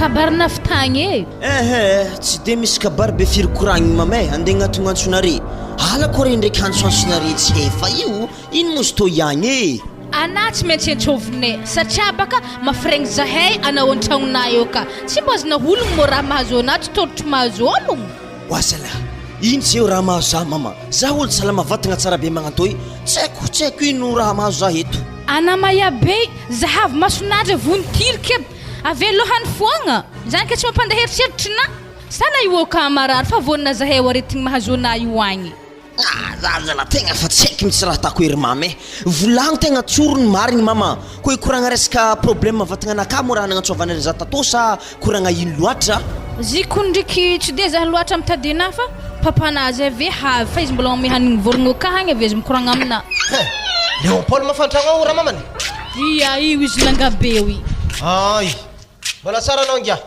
Kabary navitagny e! Ehe, tsy de misy kabary be firy koragniny mama e, andeha agnatognantsonare. Halako re ndraiky antsoantsonare tsy efa io, ino moa izy tô ihagny e? Anah tsy maintsy antsovinay satria baka mafiregny zahay anao antragnonah eo ka, tsy mba azona ologno moa raha mahazo anah tsy tôrotro mahazo ologno. Oazala, ino zeo raha mahazo zah mama, zah olo salama vatagna tsara be magnantô i, tsy haiko, tsy haiko ino raha mahazo zah eto. Anah mahia be, zahavo masonah ndray vontiriky aby. Avelo lohany foagna. Zany ka tsy mampandeha eritreritry na. Sa na io ka marary fa vonona zahay eo aretigny mahazo anah io agny. Ah za zala tegna fa tsy haiko mitsy raha atako ery mama eh! Volagno tegna tsory ny marigny mama, ko hikoragna resaka problème vatagnanakahy moa raha nagnantsoavanareo za tatô sa koragna ino loatra? Ziko ndriky tsy de zah loatra mitady anah fa papanah zay ave havy fa izy mbola magnome hanigny vorogno akah agny ave izy mikoragna aminah. Hein! Léon Paul ma fantragno ao ramamany? Ia io izy langabeo i. Ay! Mbola tsara anao ingahy.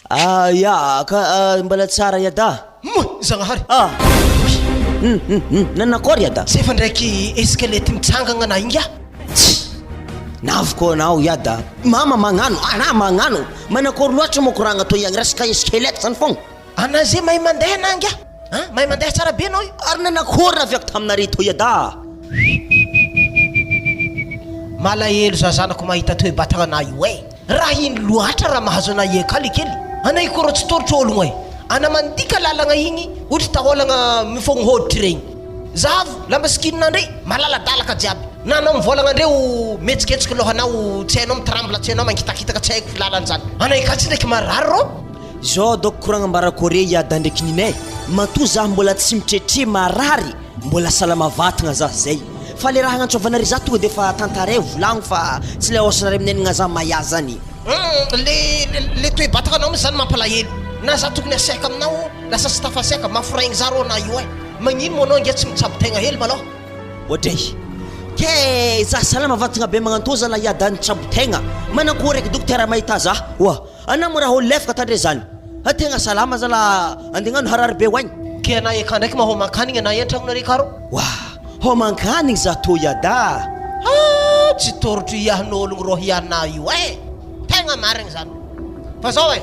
Ah ya ka mbola tsara iada. Moa! Zagnahary. Ah! Hum hum hum nanakôry iada? Tsy efa ndraiky escalette mitsangagna anah ingahy. Tsi! Naviko anao iada. Mama magnano, anah magnano. Manakôry loatra moa koragna toy agny resaka escalette zany fogna. Anah ze mahay mandeha anah ingahy. An! Mahay mandeha tsara be anao io. Ary nanakôry naviako taminare toy iada. Malahelo za zanako mahita toe-batagna anah io eh! Raha ino loatra raha mahazo anah iekaly kely? Anah io kôrô tsy tôrotro ôlogno eh! Anah mandika lalagna igny ohatry taôlagna mifôgno hôditry regny. Zahavo lamba sikininah ndray malaladalaka jiaby. Na anao mivôlagna ndreo mihetsiketsiky lôhanao tsy hainao mitrambla tsy hainao mangitakitaka tsy haiko lalany zany. Anah eka tsy ndraiky marary rô! Zao dôko koragna ambarako are hiada ndraiky ninay, matoa zah mbola tsy mitretre marary Mbola salama vatagna za zay. Fa le raha agnantsovanareo za tonga de efa tantaray volagno fa tsy le aosanareo minenigna za maia zany. Humm le le toe-batagna anao mintsy zany mampalahelo na za tokony asiaka aminao lasa tsy tafasiaka maforaigny za rô na io eh magnino moa anao ngia tsy mitsabo tegna hely malôha. Oadray. Kay za salama vatagna be magnantô za la hiada nitsabo tegna. Manakôry eky dokotera mahita za. Oa. Anà moa raha olo lefaka tandre zany. Ha tegna salama zala andegnano harary be hoaigny. Ke anà eka ndraiky ma homan-kanigny anà an-tragnonareo ka rô. Oa! Homan-kanigny za tô iada. Ha! Tsy tôrotro hiahin'ôlogno rô hianà io eh! Tegna marigny zany. Fa zao eh,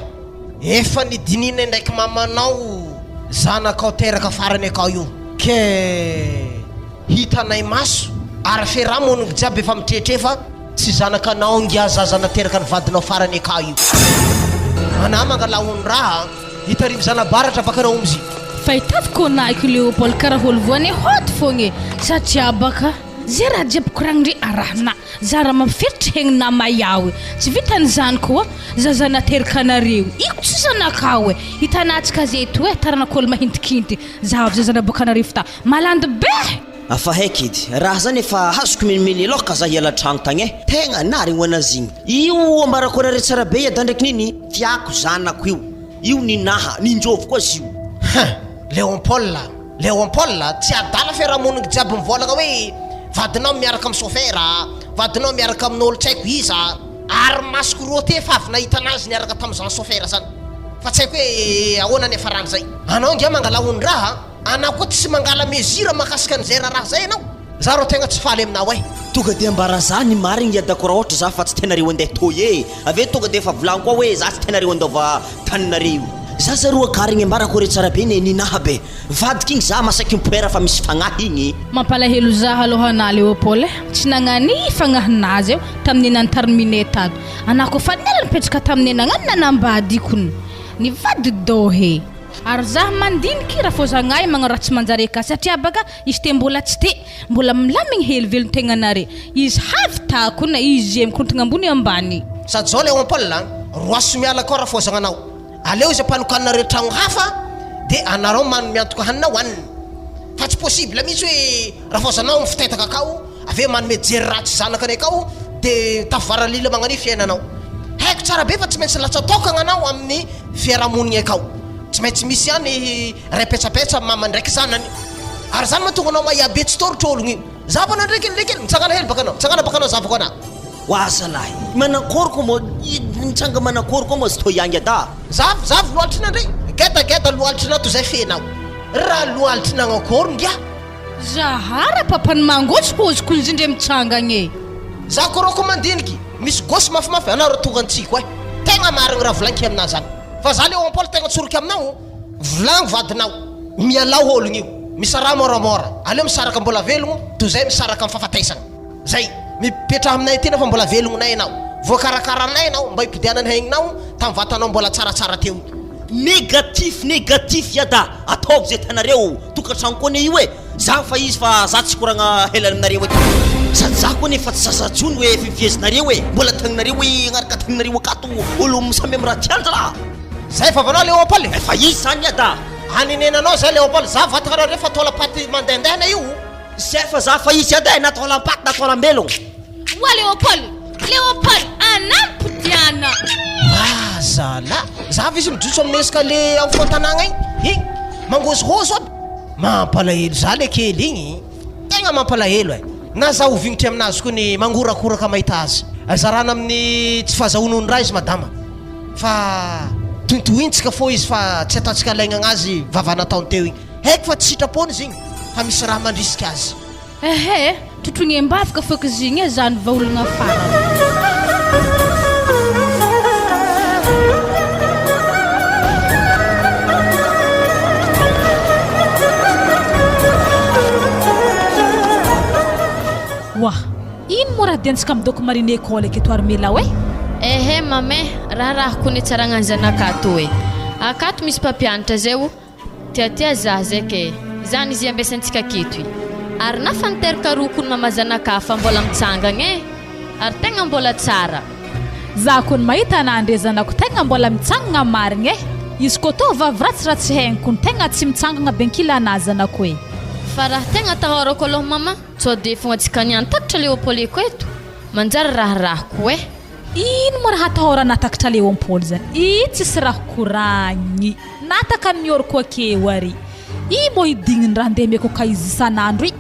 efa nidinihinay ndraiky mamanao zanakao teraka farany akao io. Ke hitanay maso ary fiarahamonigny jiaby efa mitretre fa. Tsy zanakanao ngia zaza nateraka ny vadinao farany eka io. Anah mangala ondraha hitarimy zanabaratra bakanao omzy. Fahitaviko anahiko Léopold karaha olo voane hot fogna e satria baka ze raha jiaby koragnindre arahina za raha mampiferitry hegnina maiao e tsy vitan'izany koa zaza naterikanareo iko tsy zanakao e hitanatsika ze eto e taranak'olo mahintikinty zahavo zaza naboakanareo fta malandy be. Afa haiko edy, raha zany efa azoko menimeny aloha ka za hiala tragno tagny eh, tegna narigny ho anazy igny. Io ambarako anare tsara be iada ndraiky nini, tiako zanako io, io ninaha, ninjôvy koa zio. Hein! Léon Paul a! Léon Paul a! Tsy adala fiarahamonigny jiaby mivôlagna hoe vadinao miaraka amin'ny sôfera, vadinao miaraka amin'ôlo tsy haiko iza, ary masoko roa ty efa avy nahita anazy niaraka tamin'izany sôfera zany, fa tsy haiko hoe ahoana niafaran'izay. Anao ngiahy mangala ondraha a! Anao koa tsy mangala mesure mahakasika an'izay raharaha zay ianao? Za rô tegna tsy faly aminao eh. Tonga de ambara za ny marigny iadako raha ohatra za fa tsy tianareo andeha toy e! Avy eo tonga de efa volagno koa hoe za tsy tianareo andaova taninareo io. Za zaroa karigny ambarako re tsara be ne ninaha be vadiko igny za masaky mipoera fa misy fagnahy igny. Mampalahelo zah aloha anah Léopold eh, tsy nagnania fagnahinah zay tamin'ny nantarmine tato, anah koa fa nela nipetraka taminay nagnano nanambady kony nivady dohe. Ary zah mandiniky rafozagnay magnano raha tsy manjary eka satria baka izy te mbola tsy te mbola milamigny hely velontegnanare izy havy takona izy ze mikorontagna ambony ambany. Sady zao Léon Paul a, roaso miala akao rafozagnanao, aleo izy ampanokanareo tragno hafa de anareo man miantoka hanina hoaniny, fa tsy possible mihitsy hoe rafozagnao mifitetaka akao avy eo manome jery ratsy zanakany akao de tafavaralila magnanio fiainanao, haiko tsara be fa tsy maintsy latsa-tokagna anao amin'ny fiarahamonigny akao. Tsy maintsy misy ihany ray petsapetsa mama ndraiky zanany. Ary zany mahatonga anao mahia be tsy tôrotro ologno io. Zavo anao ndraiky ndraiky mitsangana hely baka anao, mitsangana baka anao zavako anah. Wa zalahy, manakôry koa moa, mitsanga manakôry koa moa izy tô hiainga da. Zavo, zavo loalitrinà ndray, gedageda loalitrinà toy zay fenao. Raha loalitrinà agnakôry ngiah. Zahara papany mangotsy hoziko ndry ndre mitsangagna e. Za ko rô ko mandiniky misy gosy mafimafy anareo tonga antsiko eh. Tegna marigny raha volagniko aminà zany. Fa za Léon Paul tegna tsoriko aminao, volagno vadinao, mialao ologno io, misaraha môramôra, aleo misaraka mbola velogno toy zay misaraka am fahafatesagna. Zay. Mipetraha aminay aty nefa mbola velognonay ianao. Voakarakaranay ianao mba hipodianany haigninao tam vatanao mbola tsaratsara teo igny. Négatif négatif ya da ataovy zay tianareo tokantragno koa anie io e za fa izy fa za tsy koragna ela aminareo eto sady za koa anie fa tsy zaza tsony hoe fifehezinareo e mbola tagnanareo hoe agnaraka tagnanareo akato olo samy am raha tiany zalaha. Zay vavanao Léon Paul e. Efa izy zany ya da. Anenenanao zay Léon Paul, za vatagna reo fa taolam-paty mandehandehana io. Zay fa za fa izy edy e, na taolam-paty na taolam-belogno. Oa Léopold! Léopold! Anampy Diana! Ah zala! Za ve izy mijotso amin'ny escalier afovoan-tanàgna igny? Igny! Mangôzihôzy aby! Mampalahelo za le kely igny! Tegna mampalahelo e! Na za ho vignitry aminazy koa ny mangorakoraka mahita azy. Zarana amin'ny tsy fahazahoan'olon-draha izy madama fa tohintohintsika fô izy fa tsy ataontsika alaigna azy vava nataony teo igny. Haiko fa tsy sitrapony izy igny fa misy raha mandrisika azy. Ehe, trotroigny am-bavaka fôko izy igny e, zany vahaolagna farany. Oa, ino moa raha diantsika midôko marine école aketo Armela oe? Ehe mame, raharahako ny tsaragnan'ny zanakato e. Akato misy mpampianatra zay o. Tiatia zah zay ke, zany izy ambesantsika aketo i. Ary na fa niteraka roa kony mama zanaka fa mbola mitsangagna e! Ary tegna mbola tsara. Zah kony mahita anah ndre zanako tegna mbola mitsangagna marigna e! Izy ko tô vavy ratsy raha tsy haigny kony tegna tsy mitsangagna be ankilanah zanako e! Fa raha tegna atahorako aloha mama, sao de fogna tsika niany takatra Léopold-ko eto, manjary raharahako e! Ino moa raha atahorana takatra Léopold zany? I tsisy raha koragny. Nataka ny oroko akeo ary. I moa hidigniny raha ndeha meko ka izy isan'andro i.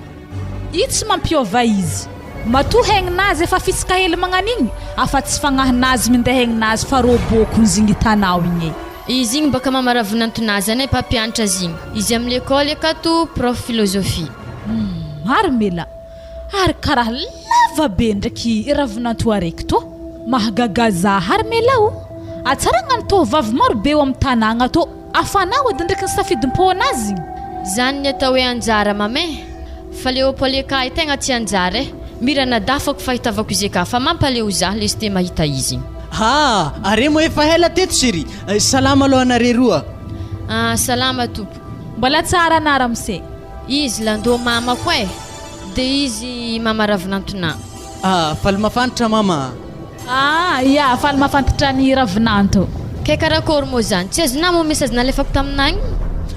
I tsy mampiova izy. Matoa haigninazy efa fisaka hely magnan'igny, afa tsy fagnahinazy mindeha haigninazy fa robot konzy igny hitanao igny e. Izy igny baka mamaravinantonazy anay mpampianatra azy igny. Izy am lekôly akato prof philosophie. Humm ary mela. Ary karaha lava be ndraiky ravinanto araiky tô. Mahagaga zah ary mela o! Atsaragna ny tovovavy maro be eo am tanagna tô. Afanao edy ndraiky ny safidim-pônazy igny. Zany ny atao hoe anjara mama e! Fa le opoleka ahy tegna tsy anjara e! Mirana dafako fahitavako izy eka fa mampaleo zah leste mahita izy. Haa! Are moa efa ela teto chérie? Salama aloha anare roa. Ah salama tompoko. Mbola tsara ana ramose. Izy landô mamako e! De izy mama ravinantona. Ah, faly mafantra mama a! Ah, ya, faly mafantatra ny ravinanto. Kay karakôry mô zany? Tsy azonà mô message nalefako taminà igny?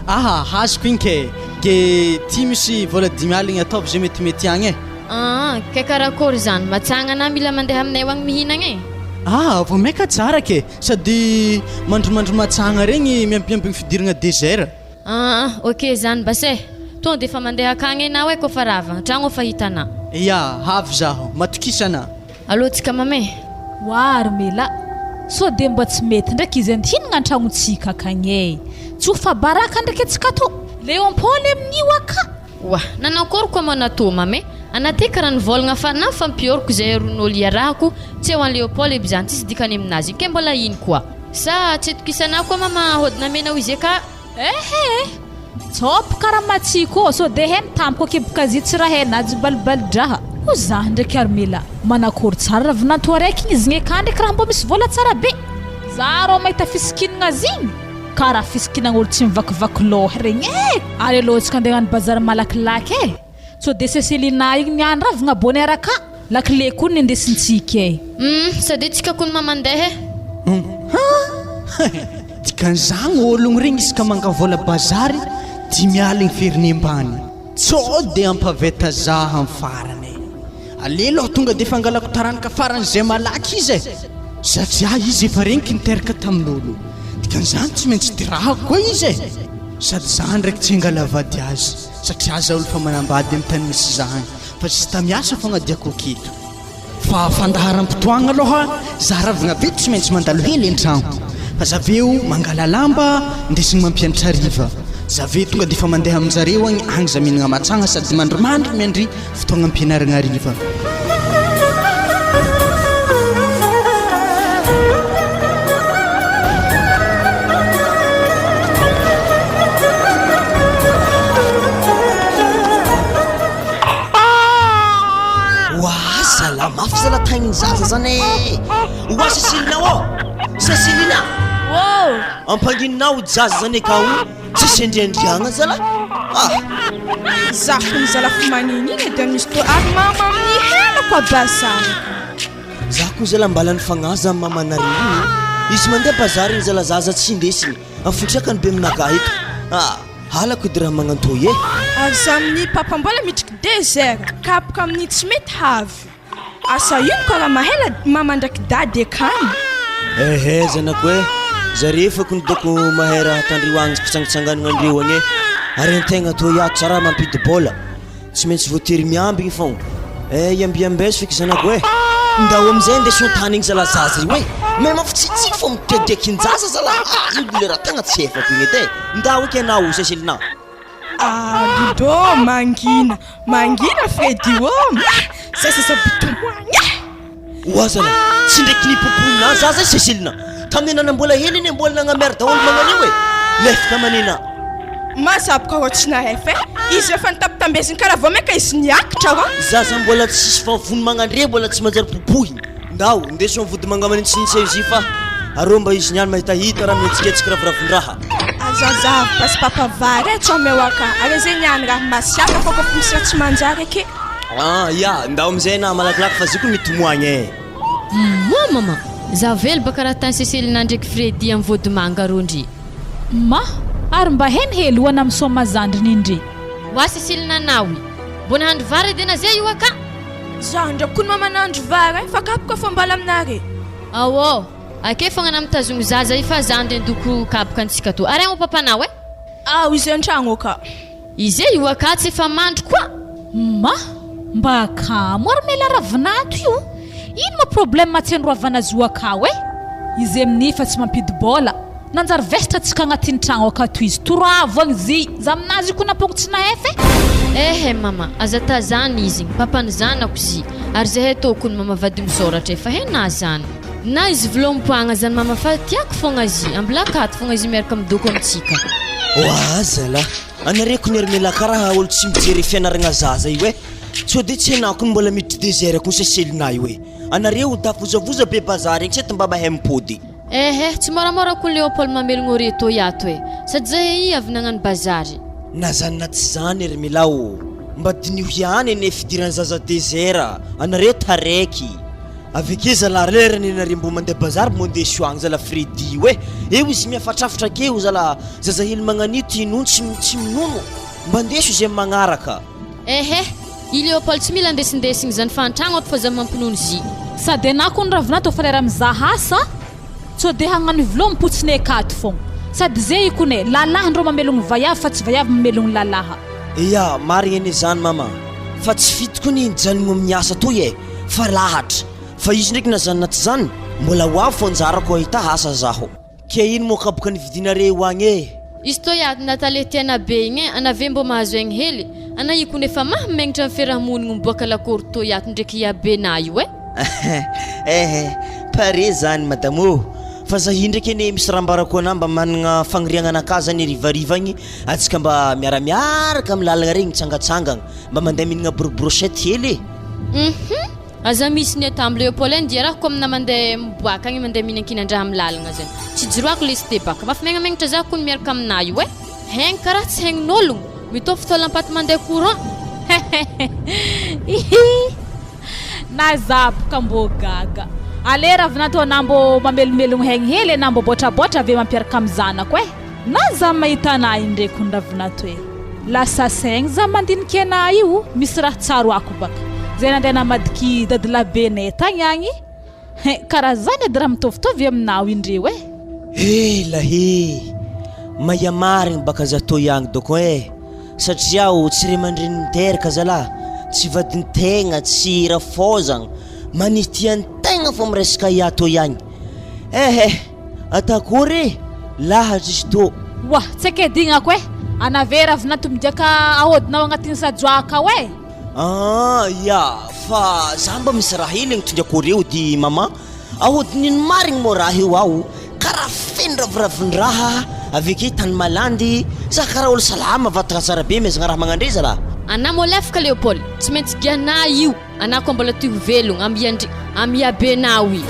Aha, azoko igny kay. Ke ty misy vôla 50 ataovy zay metimety agny e. Aa, kay karakôry zany? Matsagna anà mila mandeha aminay agny mihinagna e? Ah, vao maika tsara ke! Sady mandrimandry matsagna regny miambiambigny fidiragna désert. Aa ok zany bas eh! Tonga de efa mandeha akagny enao eh kôfa rava, antragno efa hitanà. Ya, avy zaho, matokisa anà. Alô tsika mama eh! Oa ry Mela, sao de mba tsy mety ndraiky izy andihinagna antragnontsika akagny eh! Tsy ho fa baraka ndraiky antsika tô! Léon Paul amin'io aka! Oa, nanakôry koa moa natô mama eh! Anà ty karaha nivôlagna fa na fampiôriko zay ron'ôlo iarahako, tsy eo an'i Léon Paul aby zany, tsisy dikany aminazy, ke mbola ino koa? Sa tsy itokisanà koa mama hôdina amenao izy eka? Ehe! Tsôpy karaha matsiko ô, sao de heno tampoka kepoka azy tsy raha hena azy balibali-draha. Ho zah ndraiky ary Mela, manakôry tsara raha vinanto araiky igny izy igny eka ndraiky raha mbô misy vôla tsara be. Zah rô mahita fisikinagna azy igny, karaha fisikinagn'olo tsy mivakivaky lôha regny e! Ary alô tsika andeha hagnano bazary malakilaky e! Sao de Cecilina igny niany ravigna bonheur ka! Lakile koa nindesintsika e! Humm sady tsika kony ma mandeha e! Hum Dikan'izagny ologno regny isaka mangavola bazary 50 feriny ambany. Tsô de ampaveta zah am farany e! Ale aloha tonga de efa angalako taranaka faran'izay malaky izy e! Satria izy efa regniky niteraka tamin'olo. Dikan'izany tsy maintsy dirahako koa izy e! Sady zah ndraiky tsy angala vady azy. Satria za olo fa manambady am tany misy za agny fa juste miasa fogna diako aketo. Fa fandaharam-potoagna aloha za ravigna be tsy maintsy mandalo hely an-tragno fa za aveo mangala lamba ndesigny mampianatra hariva za aveo tonga defa mandeha amin-jareo agny agny za mihinagna matsagna sady mandrimandry miandry fotoagna ampianaragna hariva. Zalahy mafy zalahy taigny zaza zany e! Oa Cecilina ô! Cecilina! Ô! Ampangininao ody zaza zany e ka o! Tsisy andriandriagna zalahy! Ah! Zafy ny zalahy manigny igny edy misy to ary mama amin'ny hena koa bazary. Za koa zalahy mbala ny fagnahy za mamanareo igny e! Izy mandeha bazary igny zalahy zaza tsy indesiny, afotriakany be aminakahy eto! Ah! Halako edy raha magnantô e! Ary za amin'ny papa mbola mitriky désert kapoka amin'ny tsy mety havy. Asa ino ka raha mahela mama ndraiky dady akany. Ehe zanako e, zare fako ny doko mahay raha tandrio agny fitsangitsanganagna andreo agny e, ary antegna tô iato tsara mampidi-bola, tsy maintsy voatery miambigny fôgna, eh iambiambeso feky zanako e, ndao amizay andeso an-tany igny zala zaza io e, mahay mafitsitsiky fô mitediakin-jaza zala, ah io le raha tegna tsy efako igny edy e, ndao eky anao Cecilina. Ah Dodo mangina mangina Freddy ô ah zay sasa bitomoagny ah. Oa zala, tsy ndraiky nipopohina za zay Cecilina, tamin'ny anana mbola hely anie mbola nagnamera daholo magnan'io e, lefitra manena. Mazabo rô tsy nahefa e, izy efa nitapitambeziny karaha vao maika izy niakitra rô. Zaza mbola tsisy vavony magnandre mbola tsy manjary popohina. Ndao, ndeso am vody manga manitsinitsy eo izy fa areo mba izy niany mahitahita raha mihetsiketsika raviravin-draha. Aza zavo basy papa vary e, tsy omeo aka, are zay niany raha masiaka fa koa misy raha tsy manjary ake. Ah ya, ndao amizay na malakilaky fa ziko mitomoagny e. Moa maman, za velo baka raha tany Cecilina ndreky Freddy am vodimanga rô ndry. Ma, ary mba heno hely hoana misaoma zandriny ndry. Wa Cecilina naoy, mbô nahandro vary edy ana zay io aka. Za ndra kony mama nahandro vary e, fa kapoka fô mbala aminare. Aô, ake fogna na mitazogno zaza io fa za nde ndoko kapoka antsika tô. Ary agny papanao e. Ao izy antragno ka. Ize io akatsy efa mandry koa. Ma, mba kamo ary mela ravinato io, ino ma problème tsy androavana azy io akao e? Izy amin'io fa tsy mampidi-bola, nanjary vesatra tsika agnatin'ny tragno akato izy, toravo agny zy, za aminazy io ko nampogno tsy nahefa e! Ehe mama, aza tazany izy igny, papan'ny zanako zy, ary zahay tokony mama vady misoratra e, fa henà zany. Na izy vilompoagna zany mama fa tiako fogna zy, ambilà akato fogna izy miaraka midoko amintsika. Oa zalah, anareo kony ry mela karaha olo tsy mijery fianaragna zaza io e, sao de tsy enah kony mbola miditry desert kony seselinah io e, anareo davozavoza be bazary egny sety mba mahay mipody. Ehe, tsy moramora kony Léopold mamelogno reto iato e, sady zahay i avy nagnano bazary. Na zany na tsy zany ry mela ô, mba diniho ihany anie fidiran'ny zaza desert, anareo taraiky. Avy ake zala lera nenare mbo mandeha bazary mbo ndeso agny zala Freddy io e! Eo izy miafatrafatra akeo zala zazahely magnanio ty hinono tsy tsy minono mba ndeso izy am magnaraka. Ehe, i Léopold tsy mila ndesindesigny zany fa antragno ato fa za mampinono zy. Sady anah kony ravinato fa lera mizaha asa Sao de hagnano vlô mipotsiny akato fogna. Sady ze io kony e, lalahy ndrô mamelogno vaiavy fa tsy vaiavy mamelogno lalaha. Eya, marigny anie zany mama, fa tsy fitiko anie nijanogno amin'ny asa toy e, fa lahatra, fa izy ndraiky na zany na tsy zany, mbola ho avy fô anjarako ahita asa zaho. Ke ino moa kaboka nividinareo agny e? Izy toy ady natale tiana be igny e, ana ve mbô mahazo aigny hely, ana io kony efa mahamegnitra ny fiarahamonigny miboaka lakoro toy ato ndreky iabe-na io e. Eh pare zany madame ô! Fa za io ndraiky anie misy raha ambarako anah mba managna fagniriagna anakahy zany harivariva agny antsika mba miara miaraka amy lalagna regny mitsangatsangagna mba mandeha mihinagna brobrochette hely e! Hum aza misy ny atambo Léopold e dia arahako amina mandeha miboaka agny mandeha mihinankinan-draha amy lalagna zany tsy jiroako lesy te baka mafimegnamengnatra za kony miaraka aminah io e! Haigny karaha tsy haignin'ologno, mitovy taolam-paty mandeha courant. Hihi Na za boka mbô gaga. Allez ravinah tô anah mbô mamelomelogno haigny hely anah mbô bôtrabôtra ave mampiaraka am zanako eh. Na za mahita anah iny ndreky hono ravinah tô eh. Lasa saigny za mandiniky anah io misy raha tsaroako baka. Zay nandeha namadiky dadilabenay tagny agny. Hein, karaha zany edy raha mitovitovy aminao indreo eh. He lahy, mahia marigny baka za toy agny doko eh, satria aho tsy ray aman-dreny niteraka zalah, tsy vadin-tegna, tsy rafôzagna, manitia an-tegna fô miresaka aia toy agny, eh eh, atakory e, lahatra izy tô. Oa, tsy akedignako eh, anave ravinato migiaka ahodinao agnatin'ny sajoaka ao eh. Ah ya, fa za mba misy raha hely agnitondrako reo dy maman, ahodin'ino marigny moa raha io aho, karaha feno raviravin-draha, avy ake tany malandy, za karaha olo salama vatagna tsara be mezagna raha magnandre zalahy. Anà môlefaka Léopold, tsy maintsy gianà io. Anah koa mbola toy ho velogno am iandry am iabenao i.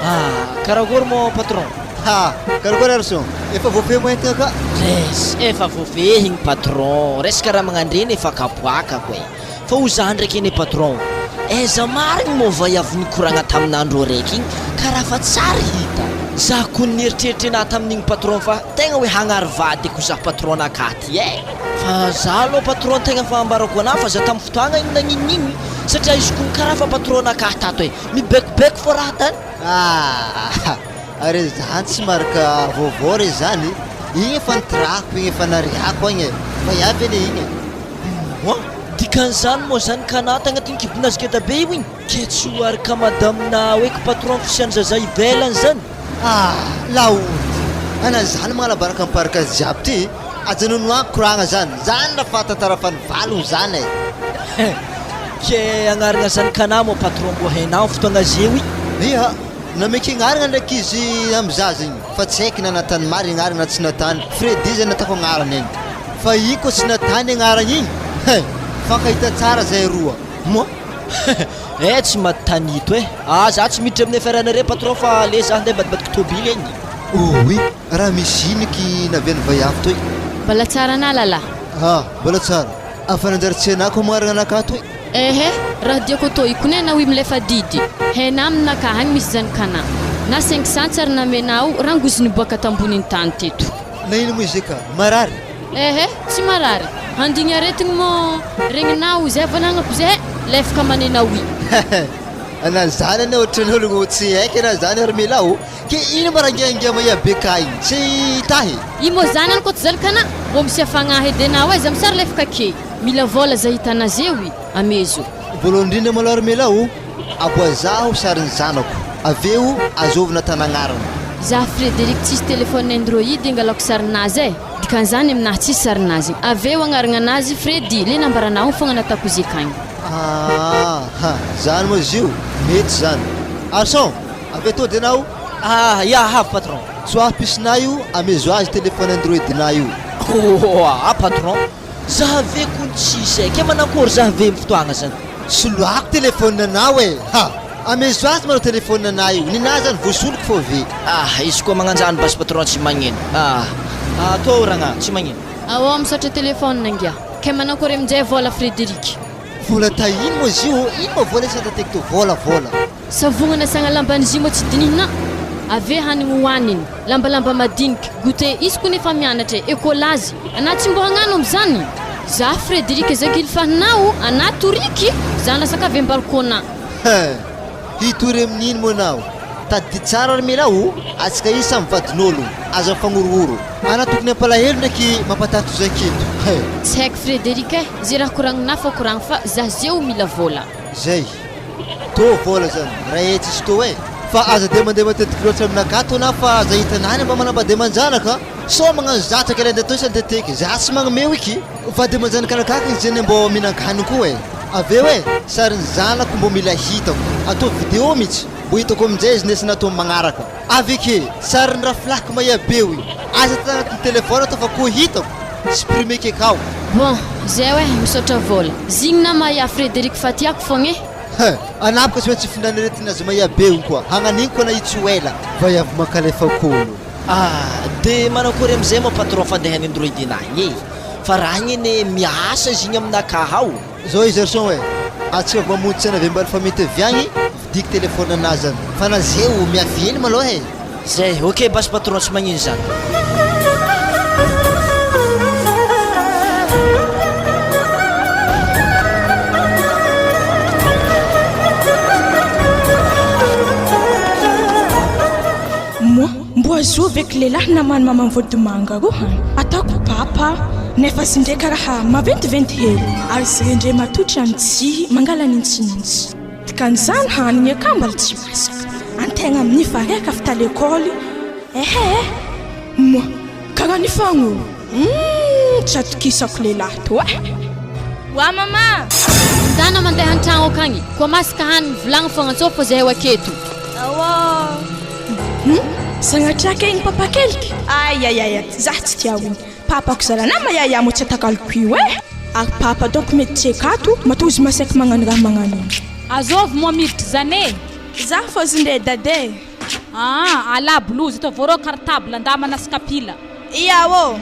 Ah, karakory moa patron? Ha, karakory Arson? Efa voafehy moa entagna ka? Res, efa voafehy igny patron, resaka raha magnandreny efa kapoakako e. Fa ho za ndraiky anie patron, aiza marigny moa vaiavy nikoragna taminandro araiky igny karaha fa tsary hita. Za kony nieritreritra enaha tamin'igny patron fa tegna hoe hagnary vady ko za patron nakahy ty eh. Fa za aloha patron tegna fa ambarako anah fa za tamin'ny fotoagna igny nagninonigny satria izy kony karaha fa patron nakahy tato eh, mibaikobaiko fô raha tany. Ah! Are zany tsy marika vaovao re zany, igny efa nitirahako igny efa nariako agny e, fa hiavy anie igny e. Moa? Dikan'izany moa zany ka na tagnatin'ny kibon'azy ngeda be io igny? Ke tsy ho araka madame na hoe ko patron fisian'ny zaza ivelany zany? Ah! Laody! Ana zany magnalabaraka am parc jiaby ty, ajanony agny koragna zany, zany raha fahatantara fa ny valiny zany e! Ke agnarana zany kana moa patron mbo hainao fotoagna zeo i? Iha! Nameky agnarana ndraiky izy am zaza igny fa tsy haiko na natany marigny agnarana na tsy natany, Fredy zany natako agnarana igny fa i koa tsy natany agnarana igny hein! Mifankahita tsara zahay roa. Moa? Eh tsy maty tany ito eh! Ah za tsy miditra amin'ny affaire-nareo patron fa ale za handeha ambadibadiky tôbily egny. Oy! Raha misy ino ky navian'ny vaiavy toy? Mbola tsara anah lalah. Ah! Mbola tsara. Afa nanjary tsy hainah ko magnarana anakahy toy. Ehe, raha diako tohiko ne nao milefa didy, hena aminakahy agny misy zanakana, na 500 ary namenao rangozy niboaka tambonin'ny tany teto. Na ino moa izy ka? Marary? Ehe, tsy marary, handigny aretigny moa regninao zay vao nagnako zay lefaka manenao i. Hehe, ana zany anie ohatran'ny ologno tsy haiko ana zany ry Mila ô, ke ino ma rangiangia mahia be ka igny, tsy hitahy? I moa zany any koa tsy zanakana, mbô misy afagnahy edy anao aiza misary lefaka ke. Mila vôla zay hitana azy eo i Amezo. Voalohany indrindra malôha ry Mela o, aboazaho sarin'ny zanako, avy eo azovy natana agnarana. Za Frederic tsisy telephone android angalako sarinazy eh, dikan'izany aminahy tsisy sarinazy, avy eo agnaragnanazy Fredy le nambaranao fogna natako izy akagny. Aaha, zany moa izy io, mety zany. Arson, avy etoa de enao. Ah, ya avy patron. Tsoahy puce-na io, amezo azy telephone android-na io. Oa patron, Za ve kony tsisy e, ke manankory za ve am fotoagna zany? Soloako telephone anao e! Ha! Amezo azy manao telephone anah io, ninah zany voasoloko fô ve? Ah! Izy koa magnanjany basy patron tsy magneno ah! Atao ragna tsy magneno. Aô misaotra telephone ngia. Kay manankory aminjay vola Frederic? Vola tahiny moa izy io ô, ino moa vola isan-tateky to vola vola. Savogna sagna lamban'izy moa tsy dinihina ave hanigny hohaniny. Lambalamba madinika, goûter, izy kony efa mianatra e, écolage, anah tsy mbo hagnano amizany! Za Frederic Zagilifahinao, anah toriky, za lasaka avy am-balkona. Hein! Hitory amin'ino moa anao? Tadidio tsara ry Mila o! Atsika io samy vadin'olo, aza mifagnorohoro. Anah tokony hampalahelo ndraiky mampatahatoza aketo. Hein! Tsy haiko Frederic eh, ze raha koragninah fô koragno fa za zeo mila vôla. Zay. Tô vôla zany, raha etsy izy tô eh! Fa aza dia mandeha matetiky loatra aminakahy tô na fa aza hitana any mba manambady aman-janaka a! Sao magnano zatra kely andeha tô isan-teteky, za tsy magnome wiky! Vady aman-janaka anakahy kny zany mbô mihinan-kanigny koa e! Avy eo e, sarin'ny zanako mbô mila hitako, ataovy vidéo mitsy, mbô hitako aminjay izy nesy natao magnaraka. Avy eke, sarin'ny rafilahiko mahia be io, aza atao agnatin'ny téléphone atao fa koa hitako, supprimer kekao. Bon, zay oe, misaotra vôla. Zigny na mahia Frederic fa tiako fogna e! He! Anah boka tsy maintsy hifindrany aretina azy mahia be io koa, hagnan'igny koa na io tsy ho ela. Vaiavy mankalefa kolo. Ah! De manakory amizay moa patron fandehany android agny e! Fa raha igny anie miasa izy igny aminakahy ao. Zao izy Arson e! Atsika vao mamonjy tsena avy ambany famille tv agny, vidiko téléphone anah zany. Fa na zeo miavy hely malôha e! Zay, ok basy patron tsy magnino zany. Moi, mbo azovy eky lehilahy namany maman vôdimanga ro han, ataoko papa, nefa izy ndray karaha maventiventy hely, ary izy re ndray matotra ny tsihy mangala nintsinintsy. Dikan'izany hanigny aka mbola tsy masaka, antegna amin'ny fareka avy ta lekôly, ehe eh, moi, karaha nifagnoro, humm tsy atokisako lehilahy tô eh. Wa mama! Mandana mandeha an-tragno akagny, koa masaka hanigny vilagny fogna antsô fô zahay ho aketo. Aoa! Hum! Sagnatria kay igny papa keliky? Aiaiaia! Zah tsy tia ony. Papako zala nama yaya moa tsy atakaloko io eh! Ary papa donc mety tsy ekato matoa izy masaiky magnano raha magnano iny. Azovy moa miditra zany e! Zah fôzy ndre dada e! Aa! Alà blouse, ataovy rô cartable, ndà manasy kapila. Ia ô!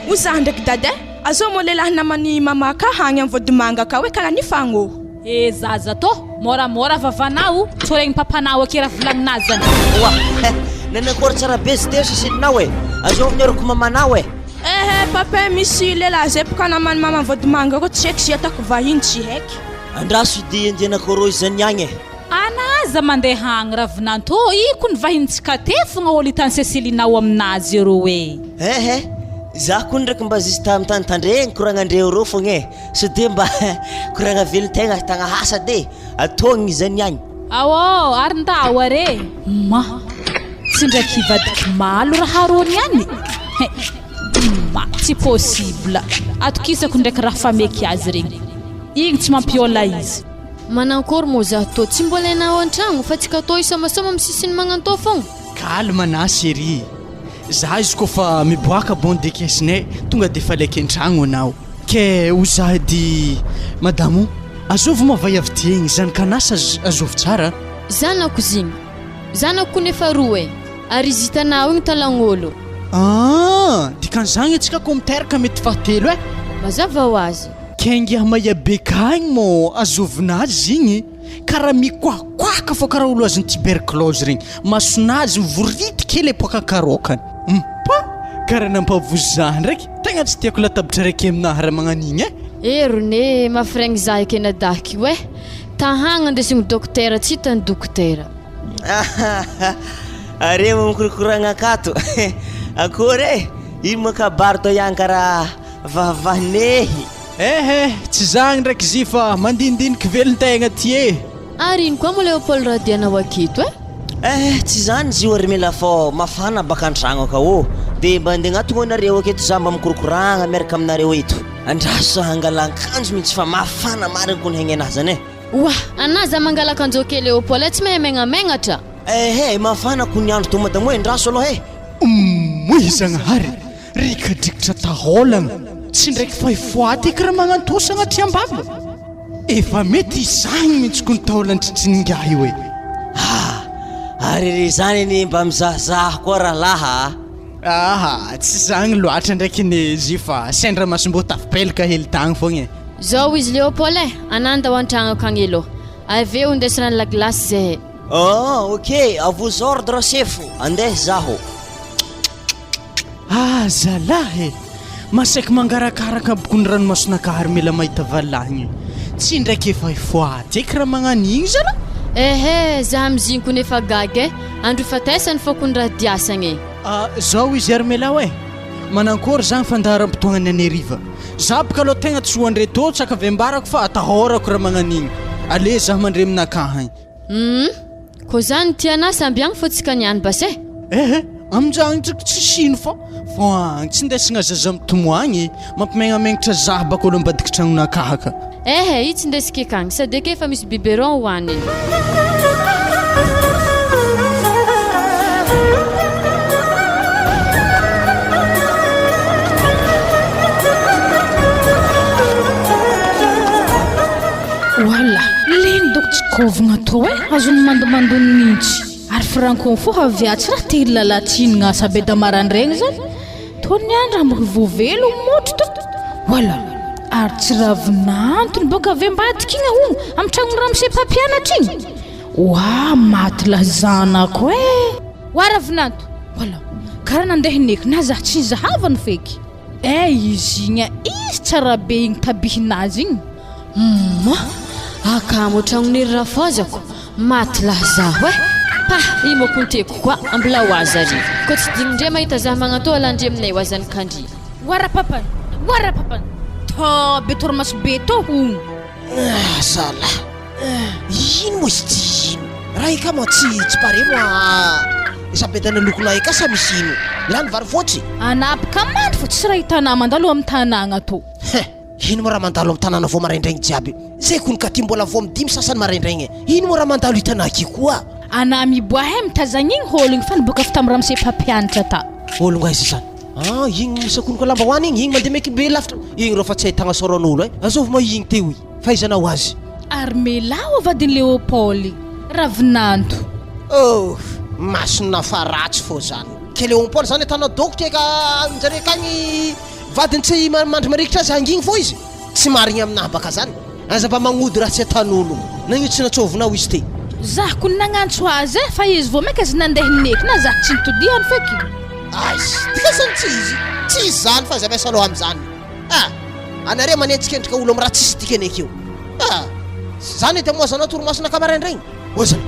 Ho zah ndraiky dada e! Azao moa lehilahy naman'i mama ka agny am vodimanga ka hoe karaha nifagnôho. E zaza tô, môramôra vavanao, tsô regny papanao aky raha volagninà zany. Oa! Nanakory tsara be izy teo sisininao e! Azovy ny oroko mamanao e! Ehe papa misy lehilahy zay boka naman'i mama vodimanga reo tsy haiky ze ataoko vahiny tsy haiky. Andraso ity andiana kôrô izany agny e! Ana aza mandeha agny ravinanto ô, iko ny vahintsika te fogna olo hitan'i Cecilinao aminazy reo e. Ehe, za koa ndraiky mba juste mitandritandregny koragnandreo reo fogna e, sao de mba koragna velon-tegna tagna asa de ataogny zany agny. Aô, ary ndao are e. Ma, tsy ndraiky hivadiky malo raha rô niany e. Ma, tsy possible, atokisako ndraiky raha fameky azy regny, igny tsy mampiôla izy. Manankory moa zaho tô tsy mbola enao antragno fa tsika tô hisomasoma am sisiny magnantô fogna. Calme na chérie, za izy koa fa miboaka bon de caisse nay tonga de efa alaiky antragno anao. Ke ho za edy madamo azovy moa vaiavy ty egny zanakanasa azovy tsara. Zanako zigny, zanako kony efa roa e, ary izy hitanao igny talagn'olo. Ah! Dikan'izagny antsika ko miteraka mety fahatelo eh! Mazava ho azy. Kenga maia be kagny mô azovinazy igny kara mikoakoaka fô kara olo azon'ny tuberculose regny masonazy mivority kely apoaka karaokany hum pa kara nampavozo zah ndraiky tegna tsy tiako latabatra raiky aminahy raha magnan'igny eh. Erony e, mafiregny zah eky anadahiko io eh, tahagna andesigny dokotera tsy hitany dokotera. Are mo mikorokoragna akato akory e, ino mo kabary tô ihany karaha Vavanehy. Ehe, tsy zagny ndraiky zy fa mandinidiniky velon-tegna ty e! Ary ino koa moa Léopold raha dianao aketo eh? Eh, tsy zany zy io ry Mila fô mafana baka antragno akao ô, de mba ndeha agnatogno anareo aketo za mba mikorokoragna miaraka aminareo eto. Andraso za hangala ankanjo mintsy fa mafana marigny kony haignenah zany eh. Oah, anah za mangala akanjo ake Léopold eh, tsy mahay megnamegnatra. Ehe, mafana kony andro tô madamo eh, ndraso aloha eh. Omoy Zagnahary! Rikadrikitra taolagna, tsy ndraiky fahifoaty eky raha magnantoa sagnatria am-bava. Efa mety izagny mintsy ko ny taolan-tritrin'ingahy io e. Ah! Ary re zany anie mba mizahazaha koa rahalaha a! Aha, tsy zagny loatra ndraiky anie izy io fa sendra masom-boa tafipelaka hely tagny fogna e. Zao izy Léopold e, anah ndao an-tragnoko agny elô, avy eo indeso rano la glace zahay. Ah, ok, à vos ordres sefo, andeha zaho. Ah zalahy e! Masaiky mangarakaraka aby ko ny ranomasonakahy ary mila mahita valahigny. Tsy ndraiky efa hifoaty eky raha magnano igny zalah? Ehe, za amizigny kony efa gaga e! Andro ifatesany fô kony raha diasagna e! Ah zao izy Armela oe! Manankory zany fandaharam-potoagna ny any hariva? Za boka aloha tegna tsy ho andre tô tsaka avy ambarako fa atahorako raha magnano igny. Allez za mandre aminakahy agny. Humm! Ko zany tianà samby agny fô tsika niany basy e! Ehe, aminjagny ndraiky tsisy ino fa fô agny tsy ndesigna zaza mitomoagny e, mampimegnamengnatra zah baka olo ambadiky tragnonakahy ka. Ehe, i tsy ndesiky akagny, sady ake efa misy biberon hoaniny. Wala, leny doko tsy kovogna tô e, azony mandomandony mintsy. Ary Franco mifoha avy atsy raha te hilalatsiny asa be da marandraigny zany. Tô niany raha mbo voavelo motro to. Wala, ary tsy ravinantony boka avy ambadika igny hono, amy tragnony ramose mpampianatra igny. Oa, maty lahy zanako e. Oa ravinanto, wala, karaha nandeha neky na zah tsy nizahavany feky. Eh izy igny a, izy tsara be igny tabihinazy igny. Humm akamo otragnon'iry rafozako, maty lahy zaho eh! Pah i mokonteko koa ambilao aza ry, ko tsy dignin-dre mahita zah magnatô alan-dre aminay ho azany kandry. Oa rapapany, oa rapapany, tô be torimaso be tô hono. Ah zalah, ino moa izy ty ino? Raha eka moa tsy tsy pare moa zabedana lokona eka sa misy ino? Lany vary fotsy? Anapaka mandry fa tsy raha hitanà mandalo amin'ny tanàgna tô. Hein! Ino moa raha mandalo amin'ny tanàna vao maraindraigny jiaby? Zay kony ka ty mbola vao midimy sasany maraindraigny e! Ino moa raha mandalo hitanà aky koa? Anà miboaha e mitazagna igny hôlogny fa niboaka avy tamin'ny ramose mpampianatra ta. Hôlogno aiza zany? Ah, igny misakonoka lambahoany igny, igny mandeha meky be lavitra igny rô fa tsy ahitagna sôran'olo e! Azôvy ma igny teo i? Fahaizanao azy? Ary Melaho vadin'i Léopold, Ravinanto. Oh! Masonà fa ratsy fô zany. Ke Léopold zany atanao dokotra eka aminjare akagny vadiny tsy mandry marikitra azy hangigny fô izy? Tsy marigny aminah baka zany. Aza mba magnody raha tsy atan'olo. Nagnino tsy natsôvinao izy te? Zah kony nagnantso azy eh, fa izy vao maika azy nandeha neky na zah tsy nitodihany feky. Aiss! Dikazany tsy izy. Tsy izy zany fa aza miasa loha amizany. Ah! Anareo manenjikendrika olo am raha tsisy dikany akeo. Ah! Zany edy amoazanao torimasonaka maraindraigny? Oa zala.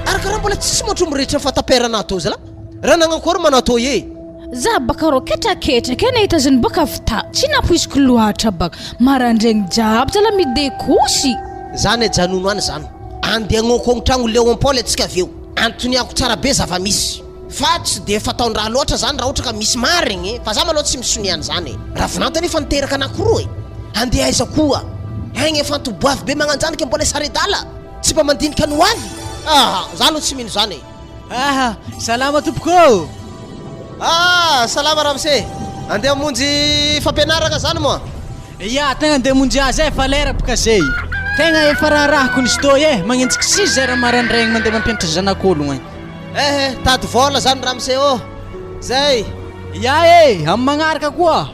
Ary karaha mbola tsisy motro mirehitra fataperana ato zala. Raha nagnankory manao tô e? Za baka rô ketraketraka e nahita zany baka avy ta tsy nampoiziko loatra baka marandraigny jiaby zala midekosy. Zany ajanono any zany. Andeha agnôkôgno tragno Léon Paul atsika avy eo. Antoniako tsara be zava-misy. Fa tsy dia fataon-draha loatra zany raha ohatra ka misy marigny e! Fa za malôha tsy misonia an'izany e! Ravinanto anie efa niteraka anakiroa e! Andeha aiza koa? Aigna efa antoboavy be magnanjanaka mbola hisaredala! Tsy mba mandinika ny ho avy? Aha! Za aloha tsy mino zany e! Aha! Salama tompoko ô! Ah! Salama ramose! Andeha hamonjy fampianaragna zany moa? Ya, tegna andeha hamonjy azy e, fa lera boka zay. Tegna efa raharahako ny stoy e, magnenjiky six heures maraindraigny mandeha mampianatra zanak'ologno e. Eh eh, tady vôla zany ramose ô! Zay! Ya e, amin'ny magnaraka koa!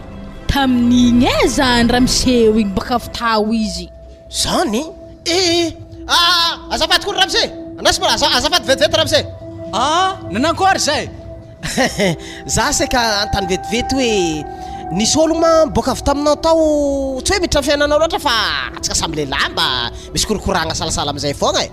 Tamin'igny e zany ramose igny baka avy tao izy. Zany? Eh eh! Ah! Azafady koa ramose! Andraso mba, azafady vetivety ramose! Ah! Nanankory zay? Za saika hanontany vetivety hoe nisy ologno ma niboaka avy taminao tao, tsy hoe miditra amin'ny fiainanao loatra fa antsika samy lehilahy mba misy korokoragna salasala amizay foagna e.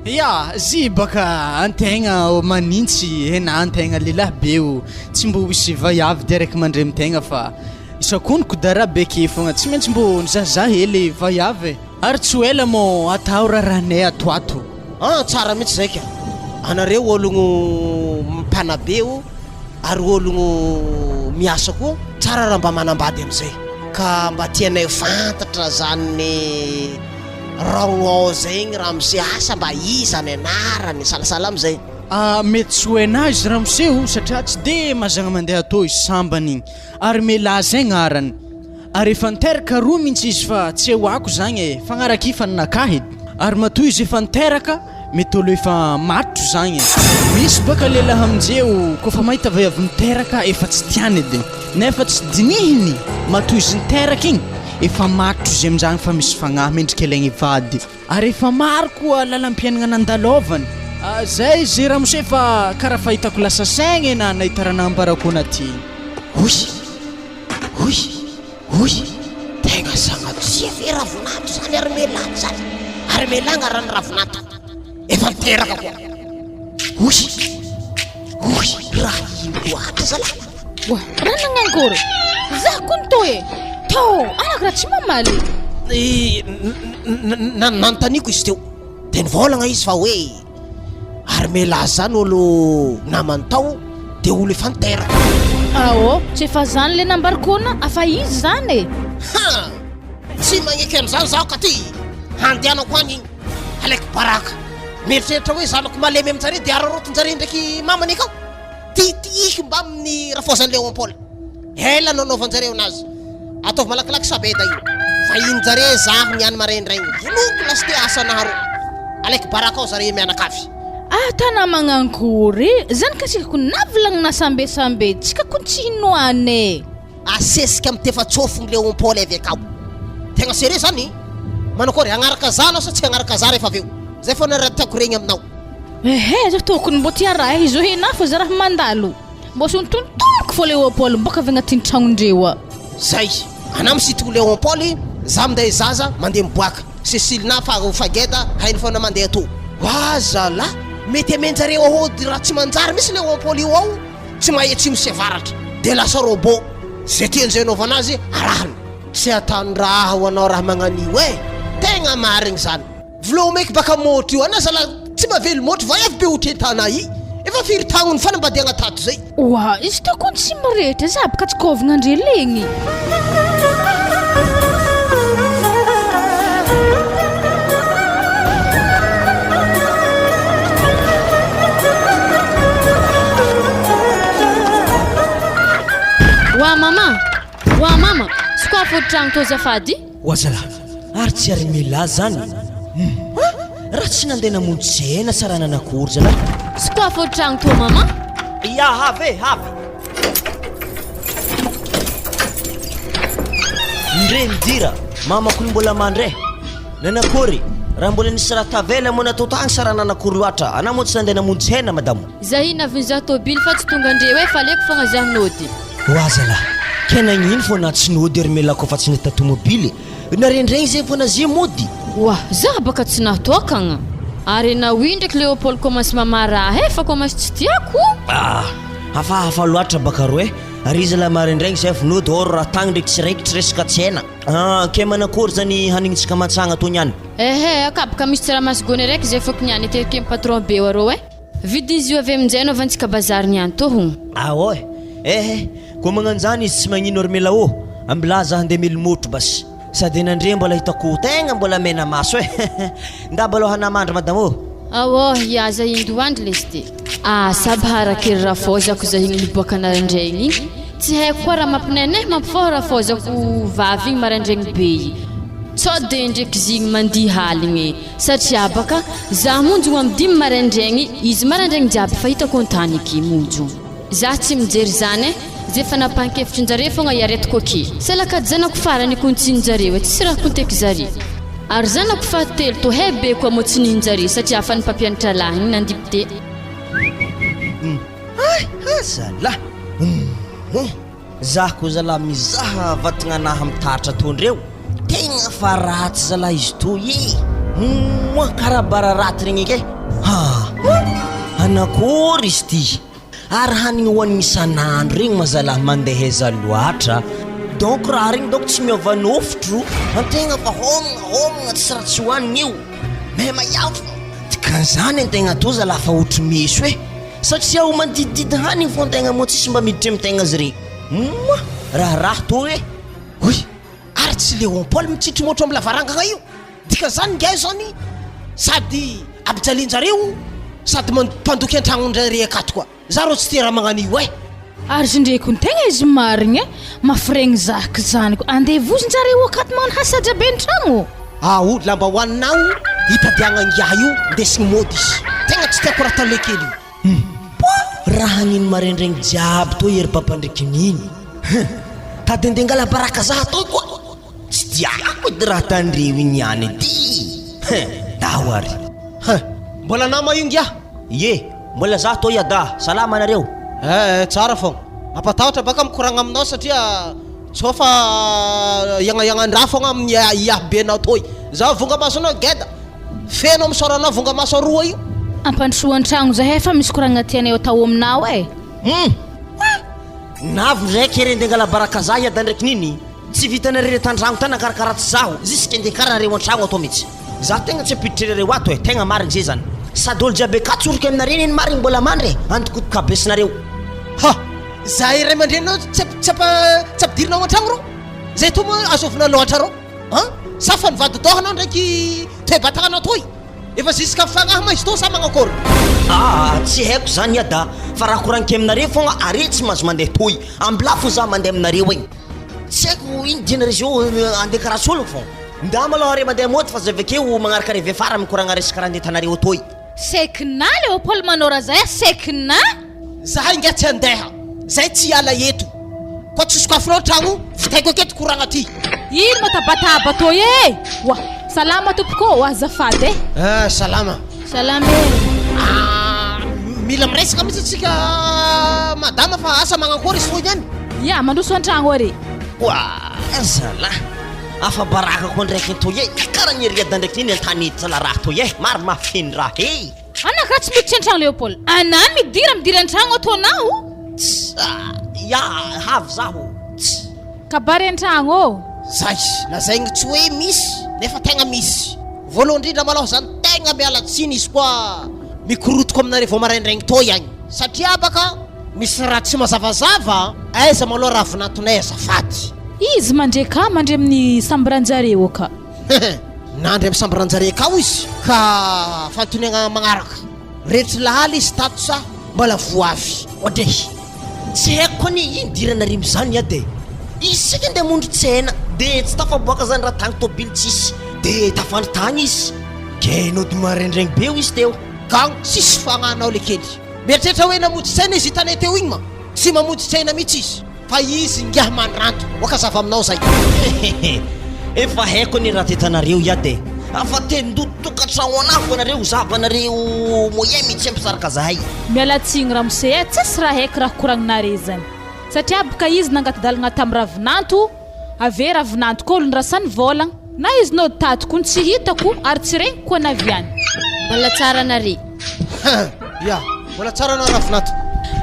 Ya, zy baka antegna manintsy hena antegna lehilahy be o, tsy mbô hisy vaiavy de araiky mandre amitegna fa isakonoko da raha be ake fogna, tsy maintsy mbô nizahazaha hely vaiavy e, ary tsy ho ela mô atao raharahanay ato ato. Ah tsara mihitsy zay ka! Anareo ologno mpanabe o ary ologno miasa koa tsara raha mba manambady amizay ka mba tianay ho fantatra zany raognao zegny ramose asa mba iza ny anarany salasala amizay. Ah mety tsy ho hainah izy ramose o satria tsy de mazagna mandeha atô izy sambany igny ary Melahy zay gnarany Ary efa niteraka roa mintsy izy fa tsy eo ako zagny e, fagnaraky fa ninakahy edy. Ary matoa izy efa niteraka, mety olo efa matotro zagny e. Misy baka lehilahy aminjeo kofa mahita vaiavy miteraka efa tsy tiany edy. Nefa tsy dinihiny matoa izy niteraka igny efa matotro izy aminjagny fa misy fagnahy mendrika ilaigny vady. Ary efa maro koa lalam-piainagna nandalôvany. Zay izy ramose fa kara fahitako lasa saigny na nahita raha nambarako anaty. Hoy! Hoy! Hoy! Tegna sagnatria ve ravinato zany ary melahy zany? Ary melahy nga raha ny ravinato efa niteraka koa. Hoy! Hoy! Raha ino loatra zalahy? Oa, raha nagnankory? Za kony tô e! Tô, anako raha tsy mamaly. Nanontaniako izy teo, dia nivôlagna izy fa hoe ary melahy zany olo namany tao dia olo efa niteraka. Aô, tsy efa zany le nambarikona, afa izy zany e! Ha! Tsy magneky an'izany zaho ka ty! Handehanako agny igny, alaiko baraka. Mieritreritra hoe zanako malemy amin-jare dia araraotin-jare ndraiky mamany akao. Titihiko mbamin'ny rafoazan'i Léon Paul. Ela no anaovan-jareo anazy. Ataovy malakilaky sabeda io. Vahinin-jare zaho niany maraindraigny. Vonoiko lasite asa naharo. Alaiko baraka ao zare mianakavy. Ah tana magnankory zany ka tsika ko navolagnina sambe sambe tsika ko tsy hinoana e. Asesika am tefa-tsofigny Léon Paul avy akao. Tegna sérieux zany? Manakôry, hagnaraka za anao sa tsy hagnaraka za rehefa avy eo? Zay foana raha tiako regny aminao. Ehe za tokony mbô tia raha izy hoe na fô za raha mandalo mbô sontontoniko fô Léopold mbôka avy agnatin'ny tragnondreo a. Zay, anah misintoko Léon Paul, za minday zaza mandeha miboaka, Cécile na fa fageda hainy foana mandeha tô. Wa zalah, mety amenjareo ahody raha tsy manjary mihitsy Léon Paul io ao, tsy mahay atsimo sy avaratra, de lasa robot, zay tian'izay anaovana azy arahany. Tsy ataon-draha ho anao raha magnan'io e! Tegna marigny zany. Vlou meky baka môtro io ana zala tsy mavelo môtro vaiavy be otretana i efa firy tagno ny fanambadiagna tato zay. Oa izy teo kony tsy mirehitra za baka tsy kôvigna ndre legny. mama! Oa mama! Sokafy ody tragno tô azafady! Oa zalahy! Ary tsy ary Mila zany? Hum! Raha tsy nandeha namonjy tsena sa raha nanakory zalahy? Sokafy ody tragno tô mama! Ya avy e! Avy! Ndre midira! Mama kony mbola mandry e! Nanakory? Raha mbola nisy raha tavela moa natao tagny sa raha nanakory loatra? Anah moa tsy nandeha namonjy hena madamo. Zah iny avy nizaha tôbily fa tsy tonga ndreo e fa aleko fogna zah nody. Oa zalah, kay nagnino fô na tsy nody ry mela kôfa tsy nahita tômôbily? Narendregny zegny fô nazia mody? Oa, zah baka tsy nahatôkagna. Ary enao io ndraiky Léopold commence mamaraha e fa commence tsy tiako. Ah, hafahafa loatra baka rô e, ary zalah maraindraigny zay vao nody or raha tagny ndraiky tsy raikitra resaka tsena. Ah, kay manakory zany hanintsika mantsagna tô niany? Ehe, akabaka misy tsaramaso gony araiky zay fôko niany aterikeny patron be eo arô e. Vidiny izy io avy aminjay anaovantsika bazary niany tô ho. Ao e! Ehe, koa magnanjany izy tsy magnino ry Mela ô! Ambilà za handeha mily motro basy. Sady nandre mbola hitako tegna mbola mena maso e! Ndaba aloha hanamandry madama ô! Ao ô, hiaza indoandry lesy ty. Asa aby harakery rafozako zay igny miboaka naraindraigny igny, tsy haiko koa raha mampineneh mampifoha rafozako vavy igny maraindraigny be igny, sao de ndreky izy igny mandihy aligny e, satria baka za monjogno am dimy maraindraigny izy maraindraigny jiaby fa hitako antany aky monjogno. Za tsy mijery zany e, ze fanapahan-kevitrin-jare fogna iaretiko aky. Salakady zanako farany kontsin-jareo e, tsisy raha konteky zare. Ary zanako fahatelo tô he be koa mô tsy nihin-jare satria afa ny mpampianatra lahy igny nandipte. Hum hay ha zalah hum hum zah ko zalah mizaha vatagnanahy mitaritra tô ndreo tegna fa ratsy zalah izy toy e hum karaha bararaty regny eky e ha anakory izy ty. Ary hanigny hoanigny isan'andro regny ma zalah mandeheza loatra donc raha regny donc tsy miova nofotro antegna fa homagna homagna tsisy raha tsy hoanigny io mais maiavo dikan'izany antegna tô zalah fa ohatry meso e satria ho mandidididy hanigny fô antegna moa tsisy mba miditry amintegna izy regny moa raharaha tô e. Oy! Ary tsy Léon Paul mitsitry motro am lavarangana io? Dikan'izany ingahy zany sady ampijalianjareo sady mpandoky antragnondrare akato koa. Za rô tsy tia raha magnan'io eh. Ary izy ndreky ny tegna izy marigny eh, mafiregny zaka zany ko andevozin-jareo akato magnano hasadra be ny tragno. Ao lamba hoaninao hitadiagna ingahy io ndesigny mody izy. Tegna tsy tiako raha tale kely io. Hum. Raha hagnino maraindraigny jiaby toa ery papa ndreky nino. Hum. Tady andeha angala baraka za atao koa. Tsy tiako edy raha tandreo igny ihany edy hein! Ndao ary. Hein! Mbola nama io ngiah? Ie, mbola za tô Iada, salama nareo? Eh, tsara fogna. Mampatahotra baka mikoragna aminao satria sao fa iagnahiagnan-draha fogna amin'ny IAB-nao toy. Zaho vonga masonao geda. Feno amin'ny saoranao vonga maso aroa io. Ampandrosoa an-tragno zahay fa misy koragna tianay atao aminao e. Hum! Navy ndraiky ery andeha angala baraka za Iada ndraiky nini? Tsy vitanareo reto antragno tany nakarakara tsy zaho jusque ndeha kara nareo antragno ato mitsy za tegna tsy ampiditry nareo ato e tegna marigny zay zany sady olo jiaby akato tsoriko aminareo neny marigny mbola mandry e antoko kabesinareo. Ha! Zahay ray aman-dreninao tsy tsy tsy ampidirinao an-tragno rô? Zay toa moa azovina loatra rô? An! Sa fa nivadi-doha anao ndraiky toe-batagnanao toy? Efa jusqu'à fagnahy ma izy tô sa magnakôry? Aa tsy haiko zany ada fa raha koragniko aminareo fogna are tsy mahazo mandeha toy ambilà fo za mandeha aminareo egny. Tsy haiko ino dianareo zao andeha karaha solony fô. Ndà malôha are mandeha mody fa zay avekeo magnaraka reve fara mikoragna resaka raha ndeha tanareo atoy. Sekina Léopold manao raha zay a sekina. Zahay nga tsy andeha, zay tsy hiala eto. Koa tsy sokafinao tragno, vitaiko aketo koragna ty. Ino ma tabataba toy e! Oa! Salama tompoko ô, azafady e! Ah, salama. Salama e! Ah, mila miresaka mihitsy antsika madama fa asa magnankory izy toy ihany. Ya, mandroso an-tragno ary. Oa! Zalah! Afa-baraka koa ndraiky toy e! Karaha ny riada ndraiky iny an-tanety zalah raha toy e! Maro mahafeno raha e! Ana ka tsy miditra an-tragno Léopold. Ana midira midira an-tragno ataonao. Tss ya havy zaho tss. Kabary an-tragno ô. Zay, lazaigny tsy hoe misy nefa tegna misy. Voalohany indrindra malôha zany tegna miala tsiny izy koa mikorotoko aminareo vao maraindraigny tô iagny satria baka misy raha tsy mazavazava aiza malôha raha vinantonay azafady. Izy mandre ka mandre amin'ny sambranjareo ka. Nandry amin'ny sambranjare akao izy ka fanontaniagna magnaraka, retry lahaly izy tato sa mbola voa avy? Odrey! Tsy haiko koa anie ino idiranareo amizany ady e! Isika ndeha hamondro tsena de tsy tafaboaka zany raha tagny tôbily tsisy de tafandry tagny izy ke nody maraindraigny be hoy izy teo. Gang tsisy fagnahinao le kely. Mieritreritra hoe namonjy tsaina izy hitanay teo igny ma? Tsy mamonjy tsaina mihitsy izy fa izy ingahy mandranto. Oka zava aminao zay. Hehehe efa haiko anie raha tetanareo iady e! Afa te ndoto tokantragno anah fô nareo zahavanareo moyen mitsy hampisaraka zahay. Miala tsigny ramose eh, tsisy raha haiko raha koragninare zany. Satria boka izy nangata-dalagna tam ravinanto, ave ravinanto koa olon-drasany vôlagna. Na izy nody tato koa tsy hitako ary tsy regniko koa naviany. Mbola tsara nare. Ya, mbola tsara anao ravinanto.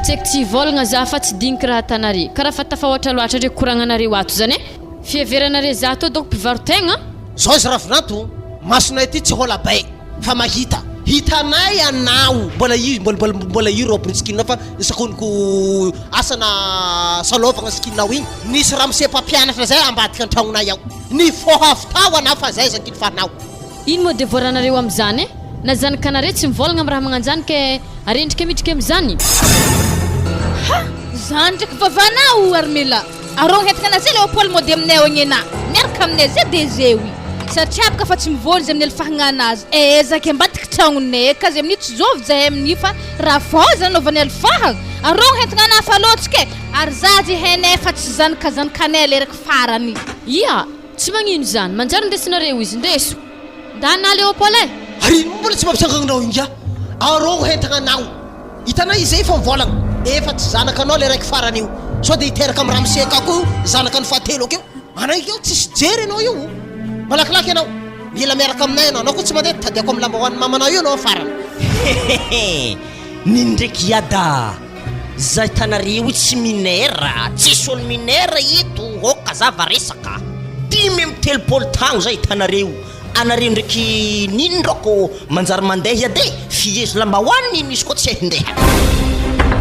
Tsy haiko tsy hivôlagna za fa tsy digniky raha atanare. Karaha fa tafahoatra loatra ndreky koragnanareo ato zany e. Fiheveranare za tô dônko mpivaro-tegna? Zao izy ravinanto, masonay ty tsy hôla bay. Fa mahita. Hitanay anao. Mbola io mbola mbola mbola io robe ny skin-nao fa sakoniko asa na salaovagna skin-nao igny. Nisy ramose mpampianatra zay ambadika an-tragnonay ao. Nifoha avy tao anao fa zay zakiny fanao. Ino moa devoranareo amizany e? Na zanakanare tsy mivolagna am raha magnanjany ke arendrika midriky amizany? Ha! Zany ndraiky vavanao Armela. Arogny entagna anah zay Léopold mody aminay ao agny anah miaraka aminay zay de zay oi satria baka fa tsy mivoly izy amin'ny alifahagna anazy ezaky ambadiky tragnonay ka zay amin'io tsy zovy zahay amin'io fa raha vao zany anaovany alifahagna arogny entagna anah fa loatsika e ary za zy hainay fa tsy zanaka zanakanay leraky farany. Ia! Tsy magnino izany, manjary ndesinareo izy, ndeso! Ndana Léopold e! Ary ino moa mbola tsy mampisanganganao ingahy? Arogno entagna anao. Hitanao izy zay efa mivolagna. Efa tsy zanakanao le raiky farany io. Sao de hiteraka am ramose akao koa io zanakany fahatelo akeo. Anao io tsisy jery anao io. Malakilaky anao. Mila miaraka aminay anao. Anao koa tsy mandeha tadiako am lambahoany mamanao io anao farany. Hehehe nino ndraiky iada za hitanareo io tsy mineur tsisy olo mineur eto ok zava resaka 35 tagno za hitanareo Anareo ndraiky nino rako manjary mandeha edy e, fihezo lambahoany nino izy koa tsy handeha.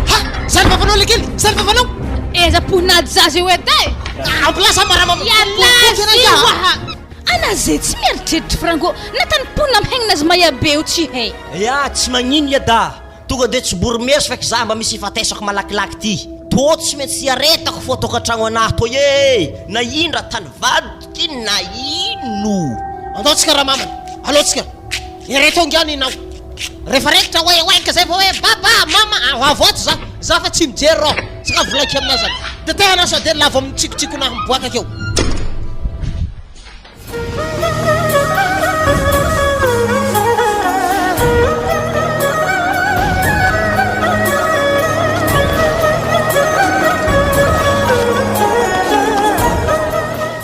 Ha! Zany vavanao lekely! Zany vavanao! Aiza ponady zaza io edy e! Ampilaza marama Ialahy oa! Ana zay tsy mieritreritra franco na tany mponina mihainina azy maia be io tsy hay. Ya tsy magnino ya da, tonga de tsobory meso feky za mba misy ifatesako malakilaky ty, tô tsy maintsy iaretako fô tokantragno anah tô ee, na ino raha tany vadiko. Ty na ino. Andao tsika ramamana, aleo tsika. Ereto ingahy ninao. Rehefa raikitra oe oe ka zay vao hoe baba, mama, avo ato za. Za fa tsy mijery rô. Tsy ka volaiko aminao zany. Tetehana sao de lavo amin'ny tsikotsikonahy miboaka akeo.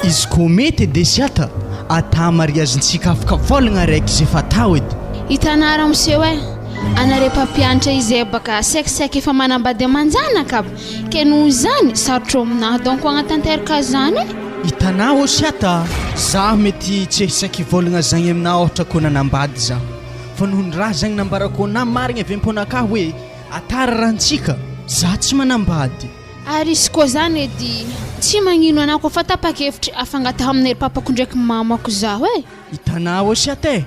Izy ko mety edy Esiata ata mariazintsika afaka vôlagna araiky ze fatao edy. Hitanà ramose oe, anare mpampianatra izay baka saiky saiky efa manambady aman-janaka aby, ke noho izany sarotro aminah donc hagnatanteraka zany e. Hitanà Osiata, zaho mety tsy saiky hivôlagna zagny aminà ôhatra kô nanambady zaho, fa noho ny raha zagny nambarako anà marigny avy am-pônakà hoe ata rarantsika, za tsy manambady. Ary izy koa zany edy tsy magnino anah koa fa tapa-kevitry afangataha aminay ry papako ndraiky mamako zaho e. Hitanà Osiata e,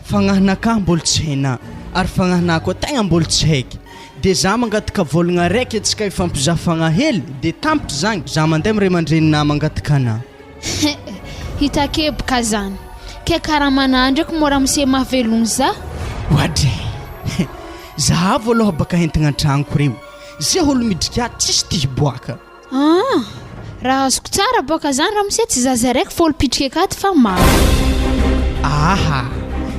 fagnahinakà mbôla tsy hainà, ary fagnahinà koa tegna mbôla tsy haiky. De za mangataka vôlagna araiky antsika hifampizaha fagnahy hely de tampitra zagny za mandeha am ray aman-dreninà mangataka anà. He, hitakeboka zany. Ke karamanà ndraiky mô ramose mahavelogno za? Oadry e! Zahavo aloha baka entigna an-tragnoko reo, ze olo midriky ato tsisy ty hiboaka. Ah! Raha azoko tsara boka zany ramose tsy zaza raiky fô olo mpitrika akato fa maro. Aha!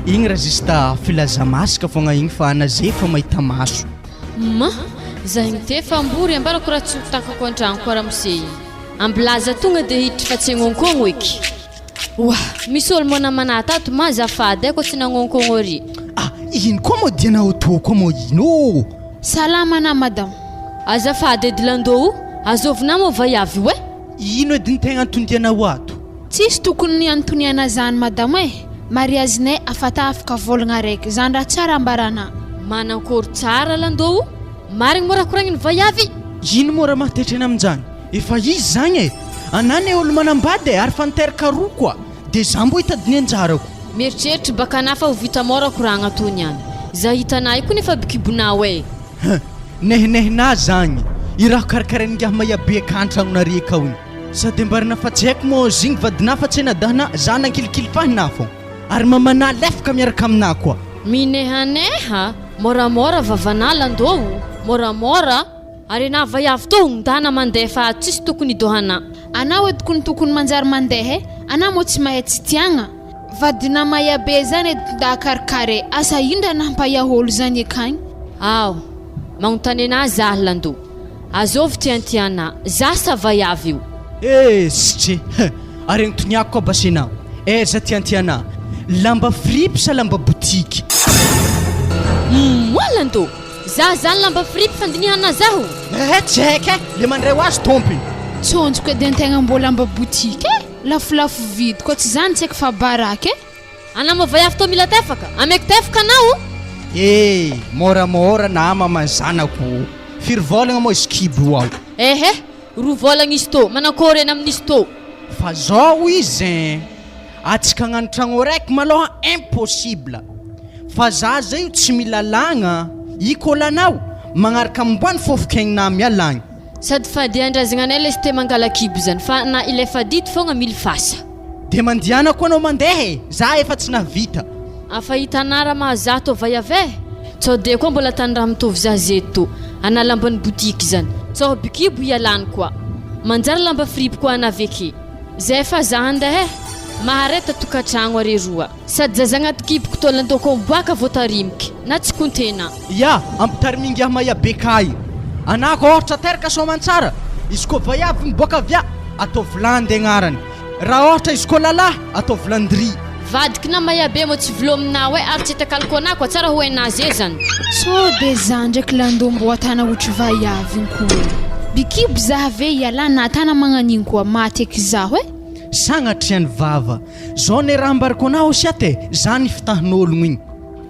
Igny raha juste filaza masaka fogna igny fa ana ze efa mahita maso. Ma! Za igny te fa ambory ambarako raha tsy ho takako antragno koa ramose igny. Ambilaza tonga de hiditry fa tsy agnonkogno eky. Oa! Misy olo manamana tato ma azafady eh ko tsy nagnonkogno ary. Ah! Ino koa moa dianao tô koa moa ino ô! Salama na madame. Azafady edy Lando o! Azovina moa vaiavy io eh! Ino edy ny tegna anton-dianao ato? Tsisy tokony antoniana zany madame eh! Mariazinay afata afaka volagna araiky zany raha tsara ambarana. Manankôry tsara Lando o! Marigny moa raha koragniny vaiavy? Ino moa raha mahatetra ena aminjany? Efa izy zagny e! Anah ne olo manambady e ary fa niteraka roa koa de za mbô hitady ny anjarako. Mieritreritry baka anah fa ho vita môra koragna tô niany. Za hitanah io koa nefa bikibonao e! Huh! Nehinehina zagny! I raha karakarain'ingahy Mayabe aka an-tragnonare akao igny. Sady ambarana fa tsy haiko moa zigny vadinà fa tsy anadahinà, za nankilikily fahinà fô. Ary mamanà lefaka miaraka aminà koa. Minehaneha, môramôra vavanà landô o, môramôra, ary anà vaiavy tô ndana mandefa ato tsisy tokony idohanà. Anao edy kony tokony manjary mandeha e, anà moa tsy mahay tsy tiagna. Vadinà Mayabe zany edy nda karakara e, asa ino raha nampaia olo zany akagny. Ao, magnontany anà zah landô. Azovy tiantianà, za sa vaiavy io? Esche! Ary agnontoniako koa basenao, aiza tiantianà, lamba fripy sa lamba botiky? Moi Lando! Za zany lamba fripy fandinihana zaho? Ehe tsy haiko e! Le mandray ho azy tompony. Tsonjoko edy antegna mbô lamba botiky e! Lafolafo vidy koa tsy zany tsy haiko fa baraka e! Anao moa vaiavy toa mila tefaka? Ameko tefaka anao? Eh! Môramôra nama aman-zanako ô! Firy vôlagna moa izy kibo io ao? Ehe! Roa vôlagna izy tô! Manankôry eny amin'izy tô? Fa zao izy ein! Atsika hagnano tragno araiky malôha impossible! Fa za zay io tsy mila alagna, i kôlanao magnaraka amboany fôfok'aignina miala agny. Sady fady andrazagna anay lesy te mangala kibo zany fa na ilay fadidy fogna mily fasa. De mandiana koa anao mandeha e! Za efa tsy nahavita. Afa hitanà raha mahazaha tô vaiavy eh! Tsao de koa mbola tany raha mitovy za zeto ana lamban'ny boutique zany. Tsao bikibo ialany koa. Manjary lamba fripy koa ana aveke. Zay fa za handeha eh! Mahareta tokatragno are roa. Sady zaza agnaty kiboko taolan-toko miboaka vao tarimiky na tsy kontena. Ya, ampitarimingiah maia be kay. Anah ko ôhatra teraka soamantsara, izy koa vaiavy miboaka avy a, ataovy landy agnarany. Raha ôhatra izy koa lalahy, ataovy landry. Vadiky na maia be moa tsy vilomina oe ary tsy takaloko anah koa tsara ho hainah ze zany. Sao de za ndraiky landô mbô atana ohatry vaiavy igny koa e. Bikibo za ve ialahy na atana magnan'igny koa maty eky zaho e. Sagnatria ny vava. Zao ne raha ambarako anah osiat e, zany fitahin'ologno igny.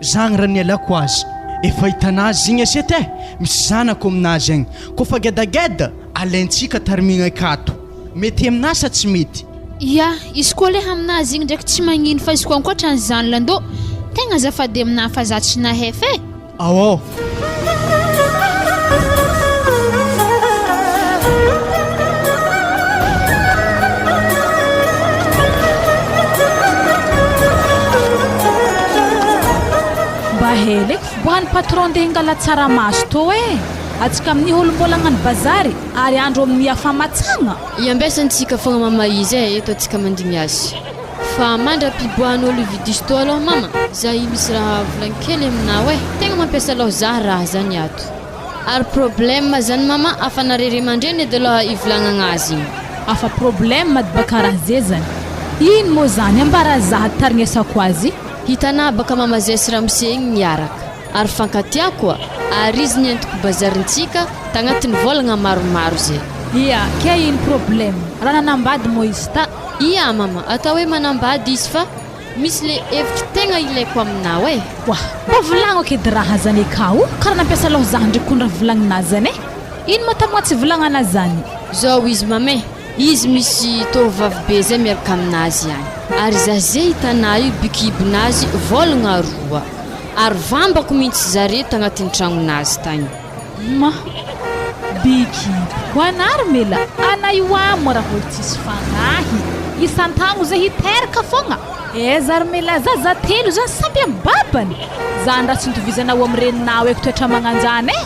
Zagny raha nialako azy. Efa hitanazy igny asiat e, misy zanako aminazy agny. Kofa gedageda, alaintsika tarimigna akato. Mety aminahy sa tsy mety? Ya, izy koa le aminazy igny ndraiky tsy magnino fa izy koa ankoatran'izany landô, tegna azafady aminahy fa za tsy nahefa e. Ao. Mba hela eky fiboahan'ny patron ndeha hingala tsaramaso tô e! Atsika amin'ny olo mbola hagnano bazary ary andro amin'ny afamatsagna. Iambesantsika fogna mama izy e, eto atsika mandigny azy. Fa mandra-piboahan'olo hividy izy tô aloha mama, za io misy raha volagny kely aminao e, tegna mampiasa loha za raha zany ato. Ary problème zany mama afa nare ray aman-dreny edy aloha ivolagnagna azy igny. Afa problème ady baka raha ze zany. Ino mô zany ambara za tarignesako azy? Hitanà baka mama zay sy ramose igny niaraka ary fankatia koa ary izy nientiko bazarintsika tagnatin'ny vôlagna maromaro zay. Ia, ke ino problème? Raha nanambady mô izy ta. Ia mama, atao hoe manambady izy fa misy le hevitry tegna ilaiko aminao e. Oa, mba volagno aky edy raha zany eka o, kara nampiasa loha zah ndreky kony raha volagnina zany e. Ino ma tamgna tsy volagnana zany? Zao izy mama e, izy misy tovovavy be zay miaraka aminazy agny, ary zah ze hitanà io bikibonazy vôlagna roa, ary vambako mintsy zare tagnatin'ny tragnonazy tagny. Ma. Bikibo koa anah ry Mela, anah io amo raha olo tsisy fagnahy, isan-tagno zay hiteraka fogna, aiza ry Mela zaza telo zany samby am babany, zany raha tsy nitovizanao am reninao eky toetra magnanjany e!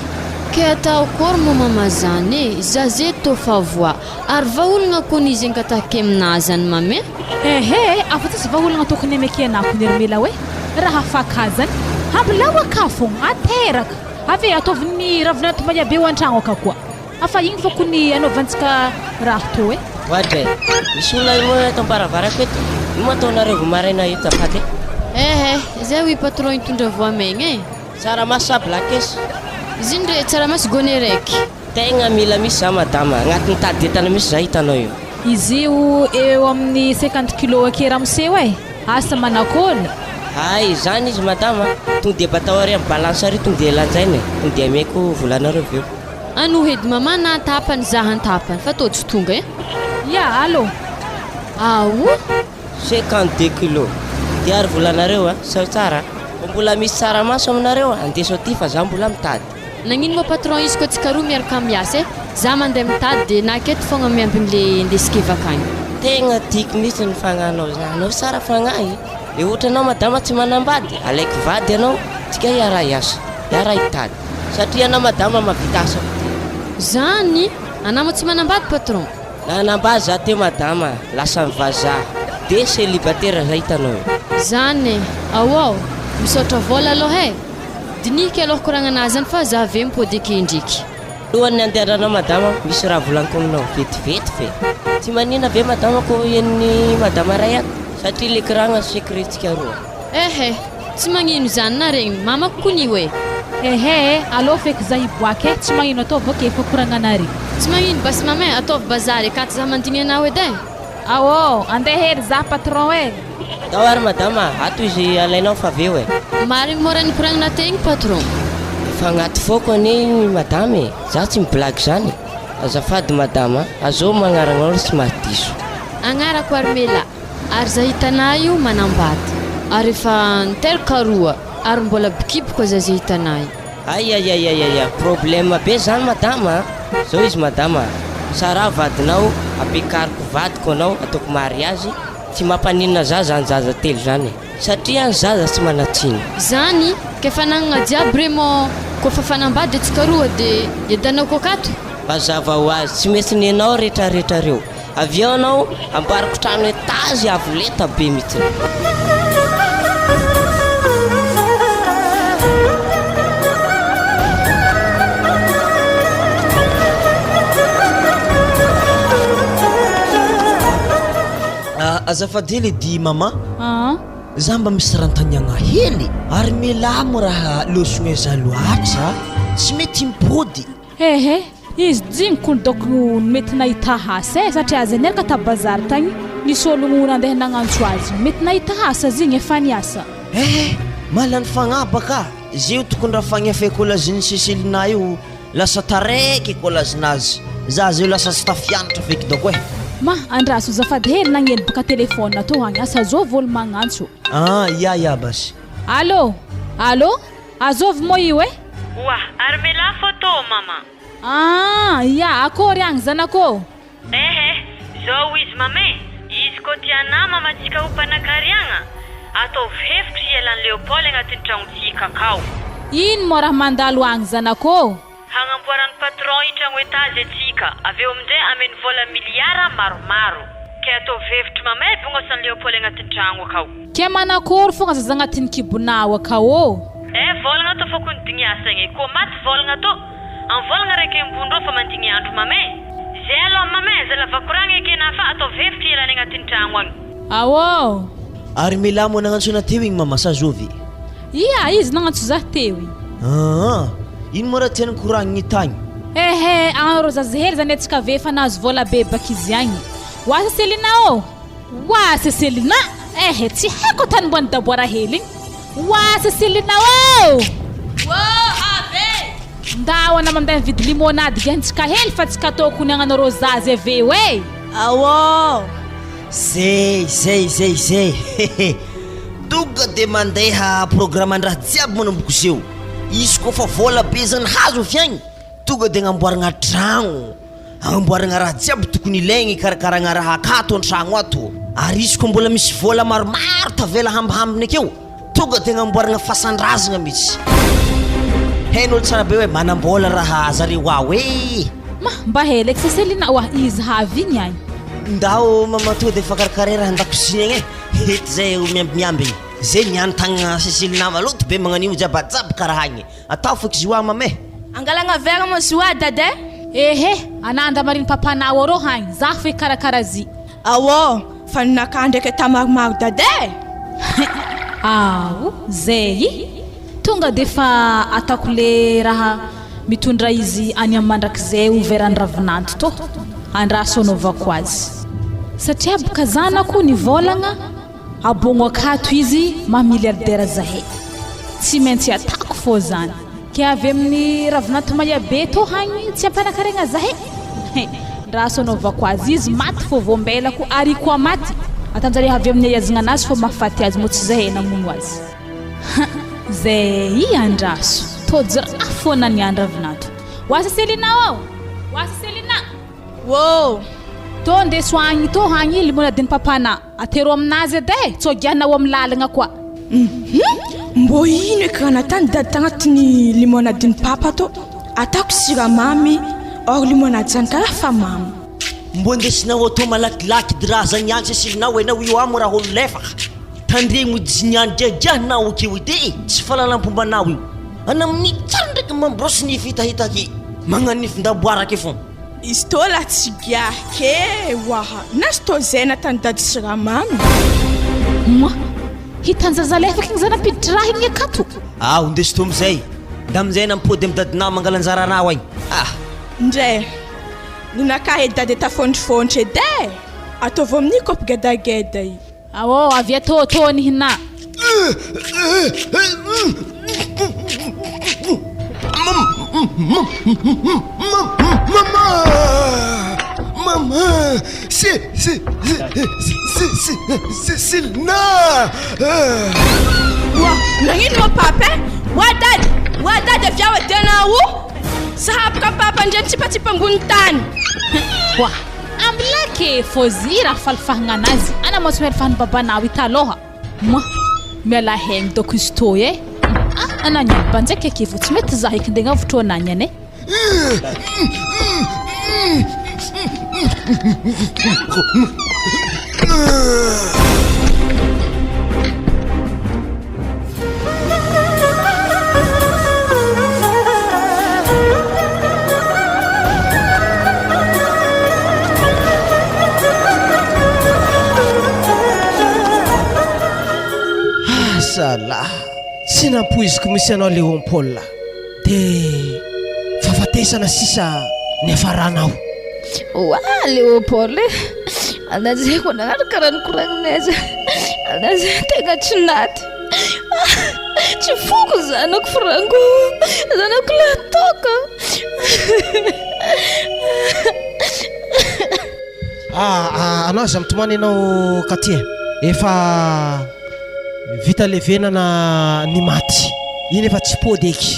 Ke atao akory moa mama zany e, za ze tô fa voa, ary vahaolagna kony izy angatahiko aminah zany mama e. Ehe, afa tsisy vahaolagna tokony amekenah kony ry Mela hoe raha afaka zany, ambilao aka fogna, ateraka. Avy e, ataovy ny ravinala tovahia be ao an-tragno aka koa. Afa igny fô kony anaovantsika raha tô e. Oadray, misy olona moa eto am-baravarako eto? Ino moa ataonareo vao maraina eto azafady e? Ehe, zay hoy patron hitondra voamaigna e. Tsaramaso sa blakes? Izy iny re tsaramaso gone raiky. Tegna mila misy za madama, agnatin'ny tady entana misy za hitanao io. Izy io eo amin'ny 50 kilos ake ramose oe! Asa manakôry? Hay, zany izy madama a! Tonga dia batao ary amin'ny balance ary tonga dia lanjaina e! Tonga dia ameko volanareo avy eo. Ano hedy mama na antapany za antapany fa tô tsy tonga e! Ya, allô! Ao! 52 kilos! Dia ary volanareo a! Sao tsara a! Fa mbola misy tsaramaso aminareo a! Andeso aty fa za mbola mitady. Nagnino moa patron izy koa tsika roa miaraka miasa e! Za mandeha mitady de na aketo fogna miambigny le indesiko hivaka agny. Tegna tiako mihitsy ny fagnahinao zany, anao tsara fagnahy e! Le ohatra anao madama tsy manambady, alaiko vady anao, tsika hiara hiasa, hiara hitady, satria anao madama mahavita asa be. Zany? Anao moa tsy manambady patron? Nanambady za teo madama, lasa ny vazaha, de célibataire za hitanao io. Zany e! Ao ao! Misaotra vôla aloha e! Dinihiko aloha koragnanahy zany fa za ave mipody ake indriky. Alohan'ny handehananao madama, misy raha volaniko aminao vetivety ve? Tsy maninona ve madama ko henon'i madama ray ato? Satria le kiragna secret-tsika roa. Ehe, tsy magnino zany na regniny mamako kony io e. Ehe e, aleo feky za hiboaka e, tsy magnino ataovy ok fa koragnanare. Tsy magnino basy mama e, ataovy bazary akato za mandigny anao edy e. Aô, andeha hery za patron e. Tao ary madama, ato izy alainao fa avy eo e. Marigny mora nikoragnina teo igny patron. Efa agnaty foko anie igny madama e, za tsy mi-blague zany e. Azafady madama a, azô magnaragnao ry tsy mahadiso. Agnarako Armela, ary za hitanà io manambady, ary efa niteraka roa, ary mbola bikiboka za ze hitanà io. Aiaiaiaiaia, problème be zany madama a! Zao izy madama a, Sarah vadinao, ampiakariko vadiko anao, ataoko mariage, tsy mampaninona za zany zaza telo zany e! Satria ny zaza tsy manan-tsiny. Zany, k'efa nagnana jiaby re mô kôfa fanambady antsika roa de iadanako akato? Mazava ho azy, tsy mety nenao retraretra reo. Avy eo anao amboariko trano étage avo lenta be mitsiny. Azafady hely edy maman. Za mba misy rantaniagna hely ary mialà mo raha lôsogna za loatra tsy mety mipody. Ehe, izy jigny kony dôko no mety nahita asa e, satria zay niaraka ta bazary tagny, nisy ologno nandeha nagnantso azy, mety nahita asa zigny, efa niasa. Ehe, mahalany fagnahy baka, zay io tokony raha fagnefa ekôlazin'i Cecilina io lasa taraiky ekôlazinazy, za zay io lasa tsy tafianatra feky dôko e. Ma, andraso azafady hely nagneno baka téléphone tô agny, asa zôvy olo magnantso. Ah, ya ya basy. Allô, allô. Azovy moa io e? Oa, ary melà photo maman. Ah, ya, akory agny zanako ô? Eh eh, zao izy mama e, izy koa tianà mamantsika ho mpanakariagna, ataovy hevitry hialan'i Léopold agnatin'ny tragnontsika akao. Ino moa raha mandalo agny zanako ô? Hagnamboaran'ny patron i tragno étage atsika, avy eo aminjay ameny vola miliara maromaro. Ke ataovy hevitry mamay bognosan'i Léopold agnatin'ny tragno akao. Ke manakory fogna zaza agnatin'ny kibonao akao ô? Eh vôlagna tô fô kony digniasagna e, koa maty vôlagna tô, am vôlagna raiky ambony rô fa mandigny andro mamay. Zay aloha mamay, aza lava koragna eky enà fa ataovy hevitry ialany agnatin'ny tragno agny. Ao ô! Ary Mila moa nagnantso anà teo igny mama sa zovy? Ia, izy nagnantso zah teo igny. Aa, ino moa raha tiany koragniny tagny? Ehe, agny rô zaza hely zany antsika ave efa nahazo vola be baka izy agny. Oa Seselina ô! Oa Seselina! Ehe, tsy haiko tany mbô nidaboara hely igny. Oa Seselina ô! Oa ave! Ndao ana mandeha mividy limonade giantsika hely fa tsy kataoko ny agnano rô zaza ave eo e! Aô! Zay, zay, zay, zay! Hehe! Tonga de mandeha programme-ndraha jiaby manomboka zeo. Izy koa fa vola be zany hazo avy agny, tonga de agnamboaragna tragno, agnamboaragna raha jiaby tokony ilaigny ikarakaragna raha akato an-tragno ato. Ary izy koa mbola misy vola maromaro tavela hambihambiny akeo, tonga de agnamboaragna fasan-drazagna mihitsy. Hain'olo tsara be hoe manam-bola raha zareo ao e! Ma, mba hela eky Cécile oa izy havy igny agny. Ndao mama tonga de efa karakaraina raha an-dakozia agny e. Hety zay o miamby miamby. Zay niany tagnana Cécile maloto be magnan'io jabajaby karaha agny. Atao feky izy io mama e. Angalagna vera moa izy io dada e. Ehe, ananda mariny papanao arô hagny, za fo hikarakara zy. Aô, fa ninakà ndraiky ata maromaro dada e. Ao, zay. Tonga de fa ataoko le raha mitondra izy any am mandrakizay ho veran'ny ravinanto tô. Andraso anaovako azy. Satria boka zanako nivôlagna abôgno akato izy maha milliardaire zahay. Tsy maintsy atako fô zany. Ke avy amin'ny ravinanto maia be tô hagny tsy ampanakarena zahay. He, ndraso anaovako azy. Izy maty fô voambelako ary i koa maty. Atanjare avy amin'ny ahiazagna anazy fô mahafaty azy mô tsy zahay namono azy. Ha, zay i andraso. Tojo raha foana ny andro ravinanto. Ho asa Selina ô! Oa Céline! Ô! Tô ndeso agny tô agny limonadin'i papanà. Atero aminazy edy e! Tsao gianao amin'ny lalagna koa. Hum! Mbô ino eky raha natany dady tagnatin'ny limonadin'i papa tô? Atako siramamy or limonady zany karaha fa mamy. Mbô ndesinao atao malakilaky dy raha zany ihany sesilinao enao io amo raha olo lefaka. Tandremo jiniany giagiahinao akeo ity e! Tsy fahalalam-pombanao io. Ana amin'ny tsara ndraiky mamborosy nify hitahita ake. Magnano nifin-daboara ake fô. Izy tô lah tsy giahy ke oaha na sy tô zay natany dady siramamy. Moa hitan-jaza lefaka igny zany ampiditry raha igny akato? Ao ndeso tô amizay. Nda amizay nampody amy dadinao mangala anjaranao agny. Ah! Ndre, ninakahy edy dady tafondrofondro edy e! Ataovy amin'ny kaopy gedageda i. Aô, avia tô tô nihina. Mama! Mama! Si si si si si Silna! Oa, nagnino moa papa e? Oa dady! Oa dady avy ao edy anao! Sahaboka papa ndre mitsipatsipa ambony tany. Oa, ambilake fôzy raha falifahagna anazy, ana moa tsy mialifahan'ny babanao i talôha. Moa, miala hegny dôko izy tô e. Ah, ana niany banjaiky ake vô tsy mety za eky ndeha agnavotro anagnany e. Ah zalah, tsy nampoiziko mihitsy anao Léon Paul de fahafatesana sisa niafaranao. Oa Léopold e, anà zay koa nagnano karaha nikoragninay zay, anà zay tegna tsy naty, tsy foko zanako franco, zanako lahitoka. Ah, ah, anao aza mitomany ianao Katia, efa vita levenana ny maty, iny efa tsy pody eky,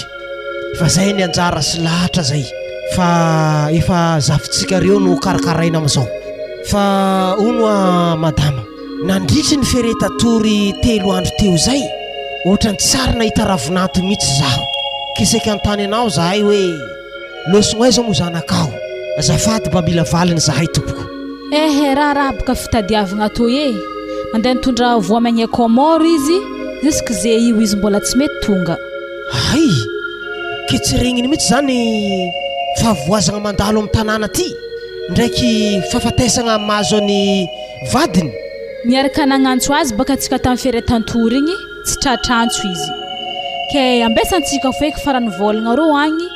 fa zay ny anjara sy lahatra zay, fa efa zafintsika reo no karakaraina amizao, fa hono ah madama, nandritry ny feretatory telo andro teo zay, ohatran'ny tsy ary nahita ravinanto mihitsy zaho, ke saika hanontany anao zahay hoe. Lôsogno aiza moa zanakao? Azafady mba mila valiny zahay tompoko. Ehe raharaha boka fitadiavagna toy e! Nandeha nitondra voamaigny à Comores izy jusque ze io izy mbola tsy mety tonga. Hay! Ke tsy regniny mihitsy zany fahavoazagna mandalo am tanàna ty ndraiky fahafatesagna mahazo any vadiny? Niaraka nagnantso azy baka tsika tam feretantory igny tsy tratra antso izy. Ke ambesantsika fo eky farany vôlagna rô agny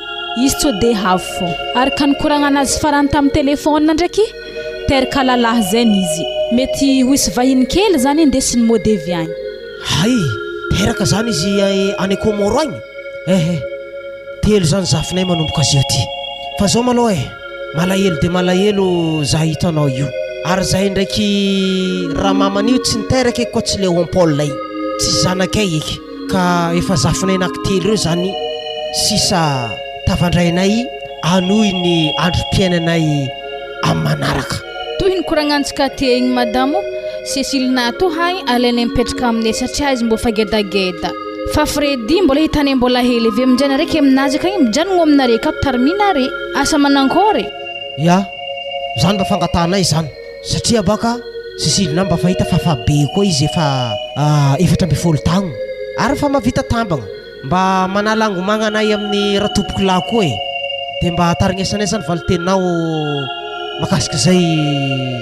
izy tsô de havy fô. Araka nikoragna anazy farany tam telephone ndraiky teraka lalahy zegny izy. Mety ho hisy vahiny kely zany indesiny mody avy agny. Hay! Teraka zany izy any Comoro agny? Eh eh! Telo zany zafinay manomboka zeo ty. Fa zao malôha eh! Malahelo dia malahelo za hitanao io. Ary zahay ndraiky ramamany io tsy niteraka eky koa tsy Léon Paul iny. Tsy zanakay eky. Ka efa zafinay anaky telo ireo zany sisa tavandrainay hanohy ny androm-piainanay amin'ny manaraka. Toy ny koragnantsika teo igny madamo Cécile to hagny alainay mipetraka aminay satria izy mbô fa gedageda. Fa Freddy mbola hitanay mbola hely avy aminjay nareo ke aminazy akagny mijanogno aminare akato tarminare. Asa manankôry e! Ya, zany mba fangatahanay zany satria baka Cécile na mba fahita fa fa be koa izy efa 14 tagno ary fa mahavita tambagna. Mba manala angomagna anay amin'ny ratompokolahy koa e! Dia mba tarignesanay zany valin-teninao makasika izay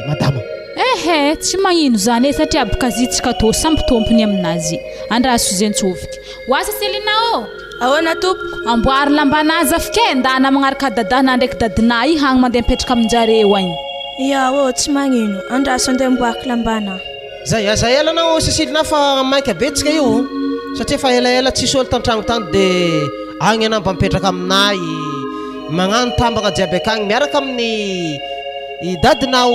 madama. Ehe, tsy magnino zany e satria abokazitsika tô samby tompony aminazy. Andraso ze antsoviky. Ho asa Selina ô! Ahoana tompoko? Amboary lambanà zafike e, ndana magnaraka dadanà ndraiky dadinà i hagny mandeha mipetraka aminjareo agny. Ya ô, tsy magnino, andraso andeha amboariko lambanà. Zay aza ela anao Cécile fa maika be tsika io satria efa elaela tsisy olo tantragno tany de agny anao mba mipetraka aminay magnano tambagna jiaby akagny miaraka amin'ny i dadinao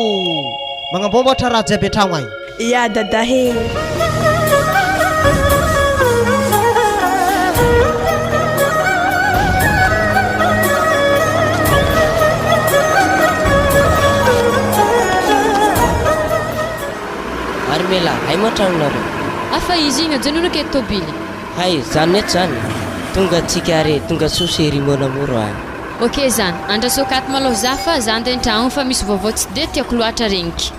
magnamboamboatra raha jiaby antragno agny. Ya dada he. moa tragnonareo? Hafa izy igny, ajanony aketo tôbily. Hay, janona eto zany. Tonga tsika ary e, tonga soa chérie mon amour a. Ok zany, andraso akato malôha za fa za andeha an-tragno fa misy vaovao tsy de tiako loatra regniky.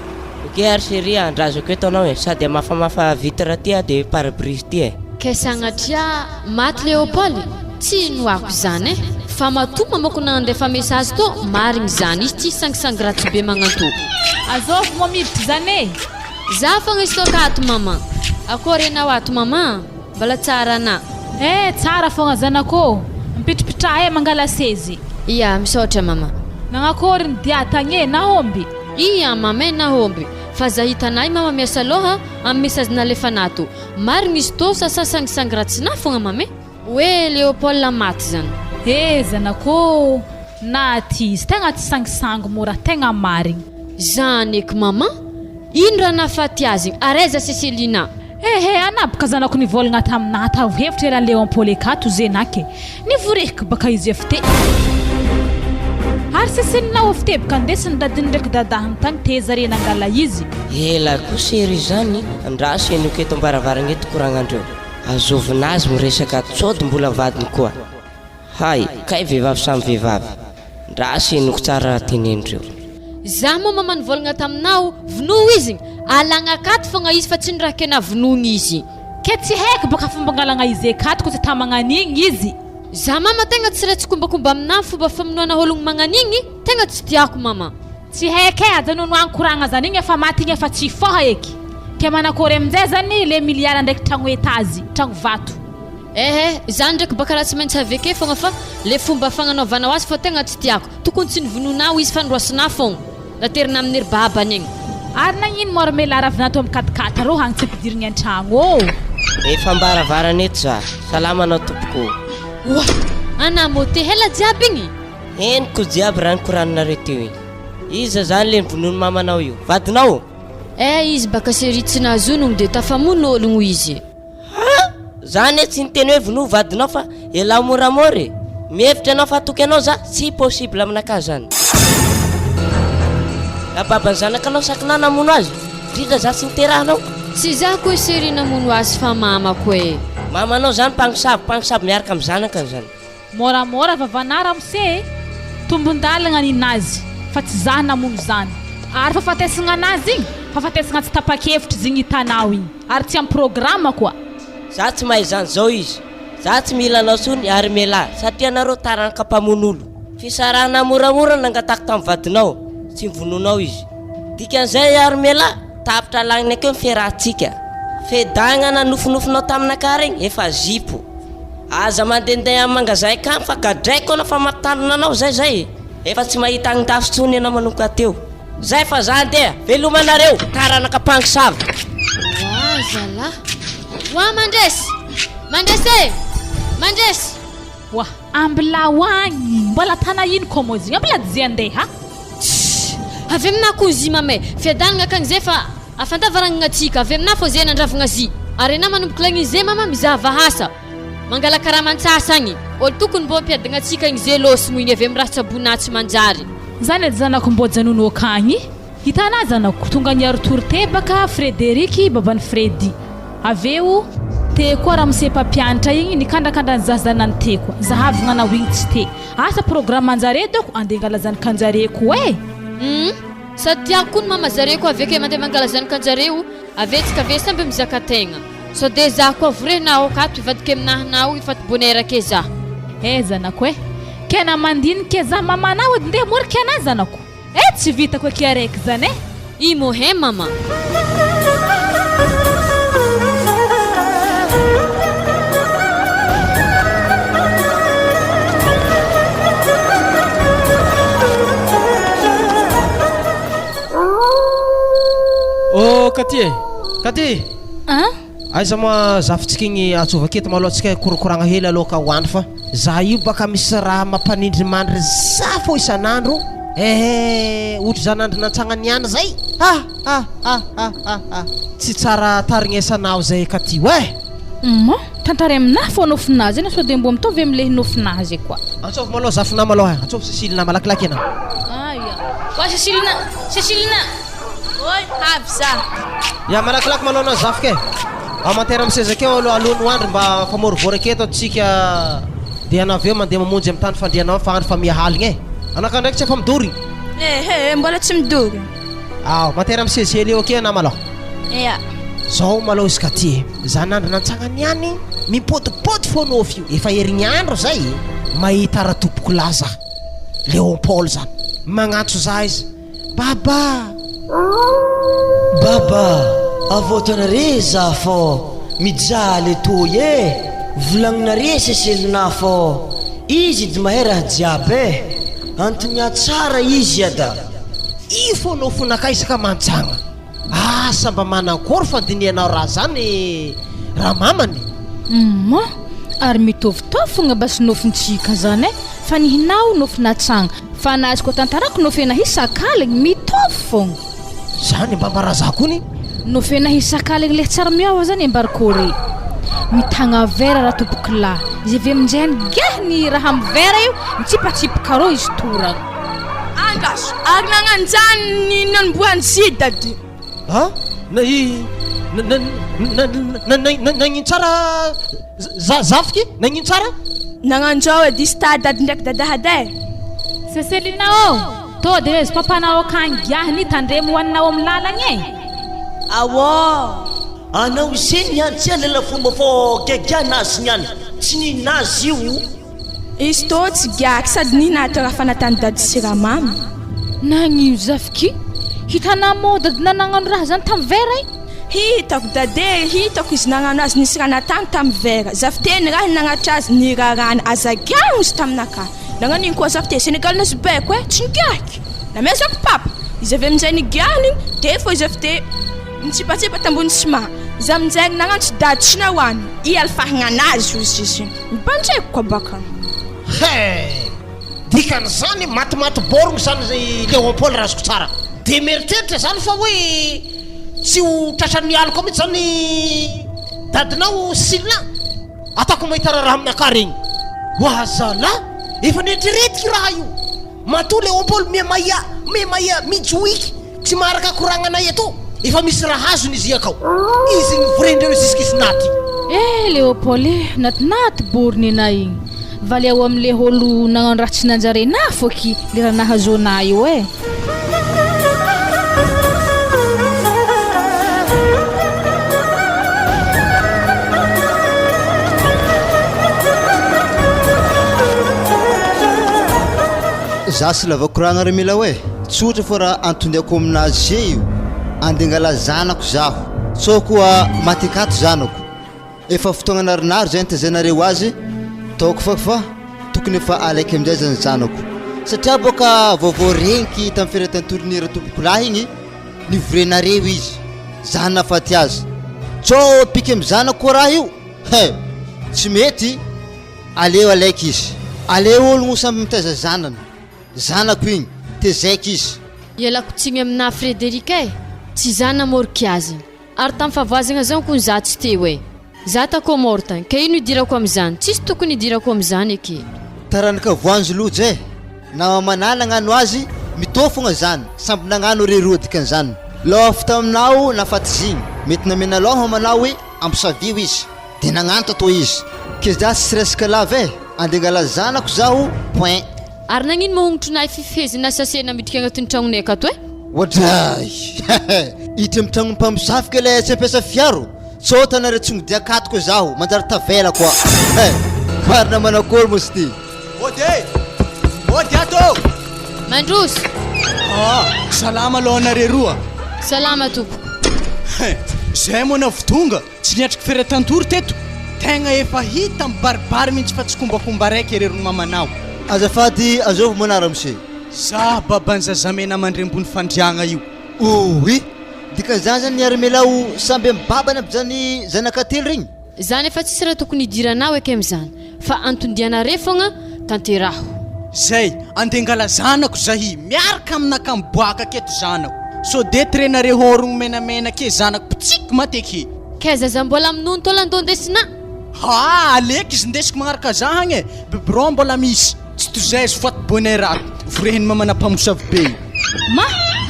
Ok ary chérie a, andrazako eto anao e, sady hamafamafa vitre ty aho de pare brise ty e. Kay sagnatria maty Léopold? Tsy inoako izany eh! Fa matoa mamako nandefa message tô marigny zany izy tsy sangisangy ratsy be magnantô. Azôvy moa miditra zany e! Za fogna izy tô ka ato maman. Akôry enao ato maman? Mbola tsara ana. Eh tsara fogna zanako ô! Mipitripitraha eh mangala sezy. Ia misaotra maman. Nagnakôry ny dia tagny e nahomby? Ia maman nahomby fa za hitanay mama miasa lôha amy message nalefanà tô. Marigny izy tô sa sa sangisangy ratsy na fogna mame? Hoe Léopold maty zany. Eh zanako ô! Naty izy tegna tsy sangisangy mora tegna marigny. Zany eky maman! Ino raha nahafaty azy igny? Ary aiza Cecilina? Ehe ana boka zanako nivôlagna taminah tao hevitra eran'i Léopold akato zenaky e! Nivorehiky baka izy avy te. Ary Cecilina avy te boka ndesin'ny dadiny ndraiky dadahiny tagny teza re nangala izy. Ela koa chérie zany, andraso henoko eto ambaravaragna eto koragnandreo. Azovina azy miresaka ato sode mbola vadiny koa. Hay, kay vehivavy samy vehivavy. Ndraso henoko tsara raha tenenindreo. Za moa mama nivolagna taminao, vonoa izy, alagna akato fogna izy fa tsy ny raha kena vonoigny izy. Ke tsy haiko baka fomba angalagna izy akato ko tsy tamagnanigny izy. Za mama tegna tsy raha tsikombakomba aminah fomba famonoana ologno magnanigny tegna tsy tiako mama. Tsy haiko e, ajanony agny koragna zany igny efa maty igny efa tsy hifoha eky. Ke manakory aminjay zany le milliard ndraiky tragno etazy, tragno vato. Ehe, zany ndraiky baka raha tsy maintsy avy ake fogna fa le fomba fagnanaovanao azy fô tegna tsy tiako, tokony tsy novonoinao izy fa noroasinao fogna, naterina amin'ny ry babany egny. Ary nagnino moa ry melahy ravinato am katikata reo hagny tsy ampidirigny antragno ô. Efa ambaravarana eto za. Salama anao tompoko ô. Oa! Ana môte hela jiaby igny? Henoko jiaby raha nikoraninareo teo igny. Iza zany le novonoin'i mamanao io? Vadinao? Eh izy baka serie tsy nahazonogno de tafamono ologno izy. Ha! Za anie tsy niteny hoe vonoa vadinao fa elah moramora e! Mihevitra ianao fa hatoky anao za? Tsy possible aminakahy zany. La baban'ny zanakanao sakinà namono azy? Indrindra za tsy niterahanao? Tsy za koa chérie namono azy fa mamako e! Mamanao zany mpagnosavy, mpagnosavy miaraka amin'ny zanakany zany. Moramora vavanà ramose e! Tombon-dalagna ninazy fa tsy zah namono zany. Ary fahafatesagna anazy igny, fahafatesagna tsy tapa-kevitra izy igny hitanao igny. Ary tsy am programa koa. Za tsy mahay zany zao izy. Za tsy mila anao tsony ary mialà satria nareo taranaka mpamono olo. Fisarahana moramora nangatako tam vadinao, tsy novonoinao izy. Dikan'izay ary mialà, tapitra lagniny akeo ny fiarahantsika. Fedagnana nofinofinao taminakahy regny efa zipo. Aza mandendeha am mangazay akany fa gadraiko anao fa mampitandrina anao zay zay e. Efa tsy mahita agny-dafy tsony enao manomboka teo. Zay fa za andeha, veloma anareo, taranaka mpangosavy. Oa zalah. Oa mandresy! Mandresy e! Mandresy! Oa ambilao agny, mbola tana ino koa moa izy igny, ambila tsy andeha. Tssy! Avy aminah koa zy mame, fiadanagna akagny zay fa afantavaragna atsika, avy aminah fô zay nandravagna zy. Ary anah manomboka lagny zay mama mizaha vahasa. Mangala karama antsasa agny. Olo tokony mbô ampiadagna atsika igny ze lôsogno igny avy amy raha tsabonah tsy manjary. Zany edy zanako mbô janono akagny. Hitanà zanako, tonga niaro tour te baka Frederic baban'i Freddy. Avy eo, te koa ramose mpampianatra igny nikandrakandra ny zaza zanany te koa. Zahavagna anao igny tsy te. Asa programme anjare dôko andeha angala zanakanjare koa e! Humm sady tiako koa ny mama zareo koa avy ake mandeha mangala zanakanjareo avy etsy ka ave samby mizaka tegna. Sao de za koa vrai na aoka ato hivadika aminahy nao hifaty bonheur ake za. Eh zanako eh! Kena mandiniky za mamanao edy ndeha moriky anah zanako. Eh tsy vitako akia araiky zany eh! I mohe mama. Oh Katy e! Katy! An? Aiza moa zafintsika igny antsova aketo malôha tsika hikorokoragna hely aloha ka hoandry fa za io baka misy raha mampanindry mandry za fô isan'andro ehe ohatry za nandry nantsagna niany zay ah ah ah ah ah ah tsy tsara tarignesanao zay Katy eh! Humm tantara aminahy fô nofinahy zay na sao de mbô mitovy amle nofinahy zay koa. Antsovy malôha zafinà malôha eh, antsovy Cécile-na malakilaky enao. Aia. Oa Cécile-na! Cécile-na! Oi, avy za. Ya malakilaky manao anazy zafika e. Amantaira amin'ny seza akeo aloha alohan'ny ho andry mba famorivory aketo antsika dia anao avy eo mandeha mamonjy amin'ny tany fandrianao fa andro fa miha haligna e. Anaka ndraiky tsy efa midory? Ehe, mbola tsy midory. Ao, mantera amin'ny seza hely eo akeo anà malao. Ya. Zao malao izy ka ty e. Za nandry nantsagna niany, mipodipody fô nofy io. Efa herignandro zay e. Mahita ratompokolahy za. Léon Paul zany. Magnantso za izy. Baba! Baba! Avotanare za fô mijaly etoy e! Volagninare seselinà fô izy dy mahay raha jiaby e! Antonia tsara izy ada! Io fô nofonakay isaka mantsagna. Asa mba manankory fandinihanao raha zany ramamany? Humm ary mitovitovy fogna basy nofintsika zany e, fa nihinao nofinatsagna fa nazy koa tantarako nofena hisakaligny mitovy fogna. Zany mba mba raha kony. Nofena hisakaligny le tsary miova zany embarkore mitagna vera raha tompokolahy izy avy aminjay geh ny raha amy vera io mitsipatsipaka rô izy toragna. Andraso, ary nagnanjany ny nanombohan'i Zida dy. A? Na i na na na na nagnino tsara za zafiky? Nagnino tsara? Nagnanjao edy stade ady ndraiky dadahada e. Seselina ô! Tô de izy papanao akagny giahiny tandremo hoaninao am lalagna e! Awoo! Anao ise niany tsy alala fomba fô gaigahy nazy niany tsy ninazy io. Izy tô tsy gaky sady nihina raha fanatany dady siramamy. Nagnino zafiky? Hitanà mô dady nagnano raha zany tam vera e? Hitako dade e, hitako izy nagnano azy nisy raha natany tam vera, zafiteny raha nagnatitra azy nirarahany aza giahiny izy taminakahy, nagnano ino koa zafiteny Senegal nazy baiko e, tsy nigahiky, namezako papa, izy avy aminjay nigiahiny igny de fô izy avy te nitsipatsipa tambony ciment, za aminjay nagnantso dady tsy nahoany i alifahagnanazy ozy izy. Mibanjeko koa baka. He! Dikan'izany matimaty borgno zany i Léon Paul raha azoko tsara. Dia mieritreritra zany fa hoe tsy ho tratran'ny aloka mihitsy zany dadinao Sylla? Ataoko mahita raharaha aminakahy regny. Oa zalahy! Efa neritreretiko raha io. Matoa Léon Paul miha mahia, miha mahia mijohiky. Tsy maharaka koragnanay eto, efa misy raha azony izy akao. Izy ny vrai-ndreo jusqu'ici naty. Eh Léopold eh, natinaty borne na igny. Valiao amle olo nagnano raha tsy nanjare na fô ki le raha nahazo anah io eh. Za sy lava koragna ry Milao e! Tsotra fô raha antondiako aminazy ze io, ande angala zanako zaho, sao koa maty akato zanako, efa fotoagna narinary zay nitaizanareo azy, taoko fa fa tokony efa alaiky amizay zany zanako, satria boka vaovao regniky tam firetantorin'i ratompokolahy igny, nivorianareo izy, zany nahafaty azy, sao piky am zanako koa raha io, he! Tsy mety. Aleo alaiky izy. Aleo ologno samby mitaiza zanany. Zanako igny, tezaiko izy. Ialako tsiny aminà Frédéric e! Tsy za namôriky azy. Ary tam fahavoazagna zao kony za tsy teo e! Za ta Comores tagny, ka ino idirako amizany? Tsisy tokony idirako amizany eky. Taranaka voanjo loja e! Na mamanà nagnano azy, mitô fogna zany, samby nagnano re roa dikan'izany. Lôha avy taminao nafaty zigny, mety namena lôha mamanao hoe ampisavio izy. De nagnano tatô izy. Ke za tsy resaka lava e, ande angala zanako zaho point. Ary nagnino ma hongotronay fifehezana sase namidika agnatin'ny tragnonay akato e? Oadray! Hiditra amin'ny tragnon'ny mpamosavy kay ilay tsy hampiasa fiaro? Sao tanareo tsy mody akato koa zaho, manjary tavela koa. Marina manakory moa izy ity? Mody e! Mody ato ô! Mandroso! Ah, salama aloha anareo roa. Salama tompoko. Zay moa navy tonga. Tsy niatriky firetantory teto? Tegna efa hita mibaribary mintsy fa tsy kombakomba raiky ery ry mamanao. Azafady azovy moa na ramose? Za baban'i zazamena mandrembony fandriagna io. Ouii! Dikan'izany zany niara-mialao samby amin'ny babany aby zany zanaka telo regny? Zany efa tsisy raha tokony hidiranao eky amizany fa antondianare fogna tanteraho. Zay, andeha angala zanako zahi, miaraka aminaka miboaka aketo zanako. Sode trenare hôrogno menamena ke zanako mpitsiky maty eke. Kay zaza mbola minono taola ndô ndesina. Haa aleky izy ndesiko magnaraka za agny e, biberon mbola misy. Tsy tozay izy faty bonheur ako, vorehiny mamana mpamosavy be io. Ma!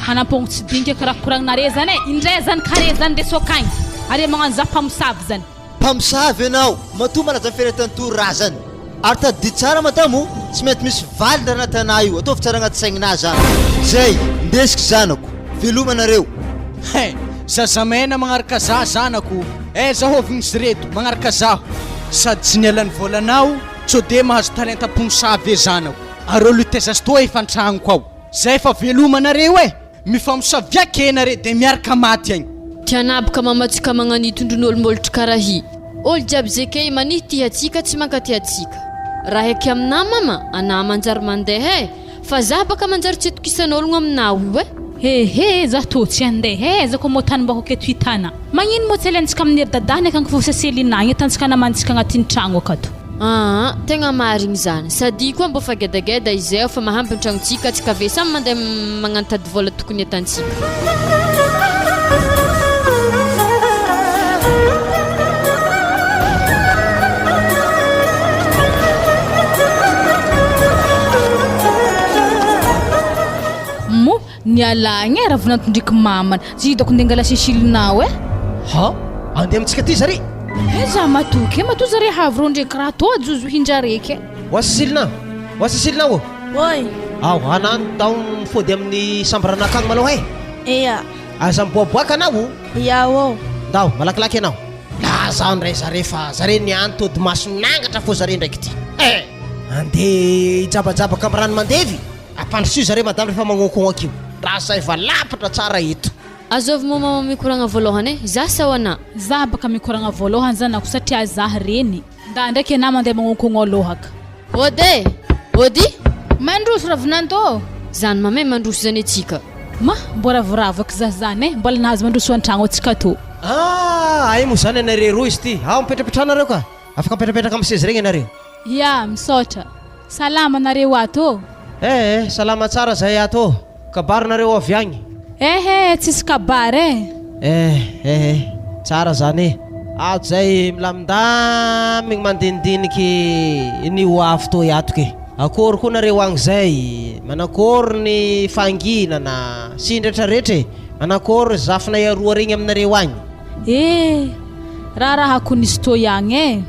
Hanampogno tsy dinika karaha koragnanare zany e! Indray zany kare zany ndeso akagny! Are magnano za mpamosavy zany. Mpamosavy ianao matoa malaza feretan'ito razany. Ary tadidio tsara madama o, tsy maintsy misy valiny raha anaty io, ataovy tsara agnaty saigninahy zany. Zay, ndesiko zanako. Veloma nareo. Hein! Zazamena magnaraka za zanako eh zaho avy izy reto magnaraka zaho sady tsy nialan'ny volanao tsode mahazo talenta mpomosavy e zanako areo luteza sy toa efa antragnoko ao zay fa veloma nareo eh! Mifamosavia ke nare de miaraka maty agny. Tianaboka mamatsika magnanito ndron'olo-molotry karaha i. Olo jiaby zekey manihy tia atsika tsy mankatia atsika. Raha eky aminah mama, anah manjary mandeha e! Fa zah baka manjary tsy atokisan'ologno aminah io e! Hehe zah tô tsy andeha e, zah koa mô tanimbako aketo hitana. Magnino mô tsy alaintsika amin'ny ry dadany akagny fô seselina agny atantsika namantsika agnatin'ny tragno akato. Aa tegna marigny zany, sady koa mbô fa gedageda izay fa mahampy ny tragnontsika tsika ave samy mandeha magnano tady vôla tokony atantsika. Moa niala agny e raha vao nantondriky mamany. Tsy hitako ndeha angala sisilinao e. Ha? Andeha amintsika aty zare? He za matoky e, matoa zare havy reo ndreky raha toa jojo hindrareky e. Oa sisilina, oa sisilina ô. Oi. Ao, anà ndao mifody amin'ny chambre anà akagny malôha e. Ea. Aza miboaboaka anà ô. Ia ô. Ndao, malakilaky ianao. Lazao ndray zare fa zare niany tody maso nangatra fô zare ndraiky ty. Eh! Andeha hijabajabaka amin'ny rano mandevy? Ampandrosoy zareo madame rehefa magnonkogno akio. Rasaiva lapitra tsara eto. Azovy moa mama mikoragna voalohany e, za sa hoanà? Za baka mikoragna voalohany zanako satria za reny. Nda ndraiky anà mandeha magnonkogno alohaka. Ody e! Ody! Mandroso ravinanto ô! Zany mama e, mandroso zany atsika. Ma, mbô ravoravo aky za zany e, mbola nahazo mandroso antragno atsika tô. Ah! Hay moa zany anareo roa izy ty. Ao mipetrapetraha nareo ka. Afaka mipetrapetraka amin'ny seza regny anareo. Ya, misaotra. Salama nareo ato ô! Eh eh, salama tsara zahay ato ô! Kabary nareo avy agny? Eh eh, tsisy kabary eh! Eh eh eh, tsara zany eh! Ato zay milamindamigny mandinidiniky ny ho avy toy ato ke! Akôry koa nareo agny zay? Manakôry ny fahanginana sy ny retraretra e? Manakôry zafinay aroa regny aminareo agny? Eh! Raharahako nisy toy agny eh!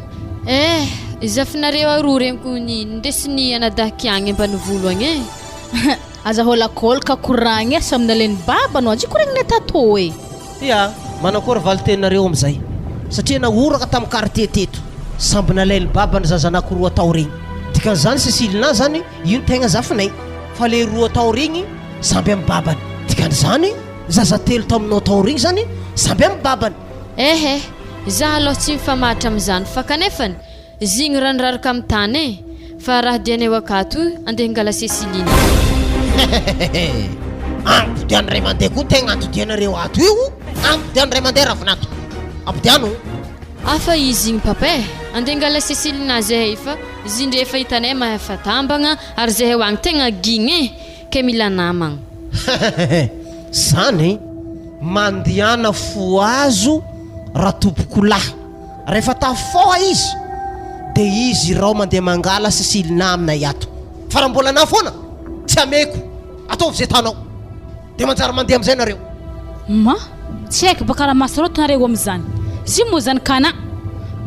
Eh! Zafinareo aroa regny ko ny ndesin'ny anadahy agny ambanivolo agny eh! Aza hôlakôlaka koragna eh, samy nalain'i baba no aji koragnina tato eh! Ia, manakôry valin-teninareo amin'izay? Satria nahoraka tamin'ny quartier teto, samby nalain'i baba ny zaza anakiroa tao regny. Dikan'izany Cécilinah zany io no tegna zafinay, fa le roa tao regny samby amin'ny babany. Dikan'izany zaza telo taminao tao regny zany samby amin'ny babany. Eh eh, za aloha tsy mifamatra amin'izany fa kanefany zigny rano raraka amin'ny tany eh, fa raha dianay ho akato andeha hangala Ceciline. Hehehehe, ampodiano ray mandeha koa tegna antodianareo ato io, ampodiano ray mandeha ravinato, ampodiano. Hafa izy igny papa eh, andeha hangala Ceciline zahay fa zindry efa hitanay mahay fatambagna ary zahay ho agny tegna gigny eh, Ke mila namagna. Hehehehe zany mandihana fo azo ratompokolahy rehefa tafoha izy de izy irao mandeha mangala sisilina aminay ato fa raha mbola anah foana tsy ameko ataovy ze tanao de manjary mandeha amizay nareo. Ma, tsy haiko baka raha mahasarotiny nareo amizany. Zy moa zany kana.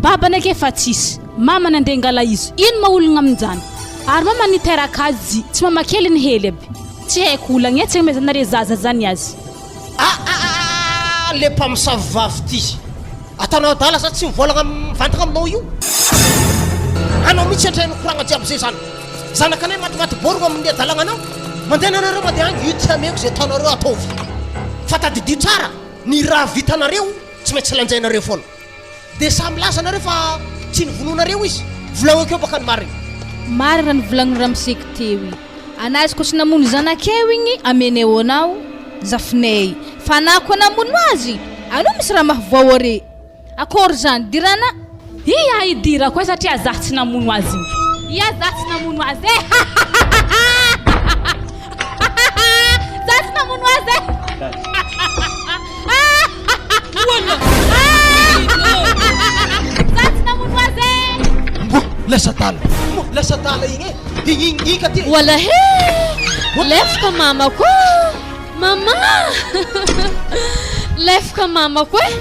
Babany ake fa tsisy. Mama nandeha ngala izy. Ino ma olagna aminjany? Ary mama niteraka azy tsy mama kely ny hely aby. Tsy haiko olagna e, tsy agnomezanare zaza zany azy. Ah ah ah le mpamosavy vavy ty. Ataonao adala za tsy mivolagna mivantagna aminao io. Anao mihitsy andray nikoragna jiaby zay zany. Zanakanay matimaty borogno amin'ny adalagna anao. Mandehana anareo mandeha agny io tsy ameko zay ataonareo ataovy. Fa tadidio tsara ny raha vitanareo tsy maintsy lanjainareo foana. Dia samy milaza nareo fa tsy novonoinareo izy. Volagno akeo baka ny marigny. Marina raha novolagnin'i ramoseko teo io. Anazy koa tsy namono zanakeo igny ameneo anao zafinay. Fa anah koa namono azy anao misy raha mahavoa ore. Akory zany dirana? Ia idirako e satria zah tsy namono azy igny. Ia zah tsy namono azy e hahahahahahahaha zah tsy namono azy e Za tsy namono azy e! Mbo lasa adala, mbo lasa adala igny e! Igny igny ka ty e! Walahi! Lefaka mamako! Mama! Lefaka mamako e!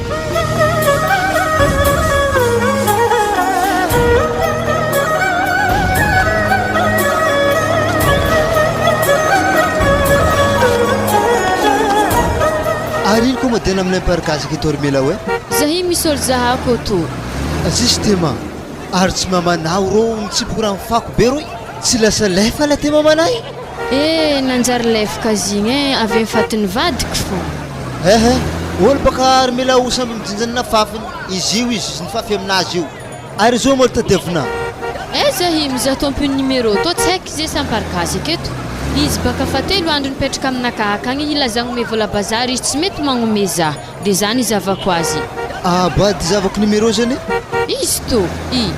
Ary ino koa modèle amin'ilay miparikasy aketo ry Mila oe? Zahay misy olo zahako tô. Justement, ary tsy mamanao rô mitsipoko rano fako be rô tsy lasa lefa la te mamanay? Eh nanjary lefaka zigny eh avy am fatin'ny vadiko fô. Eh eh, olo baka ary mila ho samby mijinja ny nafafiny, izy io izy nifafy aminazy io. Ary zao mbola tadiavina. Aiza i mizaha tompony numéro tô tsy haiko izy samparikasy aketo. Izy baka fa telo andro nipetraka aminakahy akagny hilaza agnome vola bazary izy tsy mety magnome zah de zah nizavako azy. Ah bah de zavako numéro zany e. Izy tô i.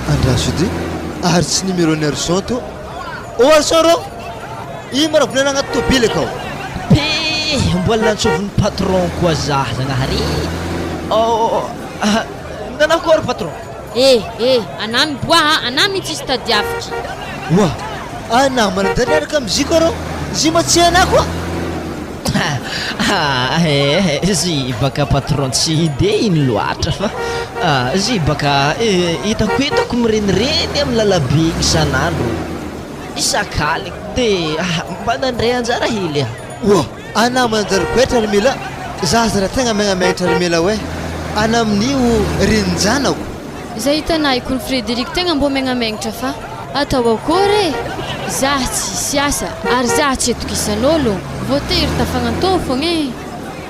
Andraso edy ary tsy numéro ny Arson tô. Oh Arson rô! Ino ma raha volana agnaty tôbily akao? Pe mbola nantsovin'ny patron koa zah zagnahary oh. Nanakory patron? Eh eh anah miboaha a, anah mihitsy izy tadiaviky. Oa! Anah manadary niaraka am Ziko arô! Zy ma tsy anah koa! Ah eh zy baka patron tsy de ino loatra fa zy baka hitako hitako mirenireny am lalabe igny isan'andro isak'aligny de mba nandray anjara hely ah. Oa! Ana manjary goetra ry Mila, za aza raha tegna megnamegtra ry Mila oe, ana amin'io renin-janako. Zay hitanah i kony Frederic tegna mbô megnamegnotra fa atao akôry e! Zah tsisy asa ary zah tsy atokisan'ôlo, voatery tafagnantô fogna e!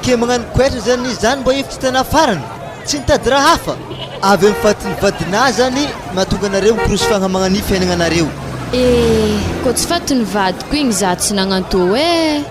Ke magnano goetra zany izy zany mbô hevitra hitanah farany, tsy nitady raha hafa? Avy amin'ny fatin'ny vadinah zany mahatonga anareo mikorosy fagna magnania fiaignanareo. Eh! Kô tsy fatin'ny vadiko igny zah tsy nagnantô e!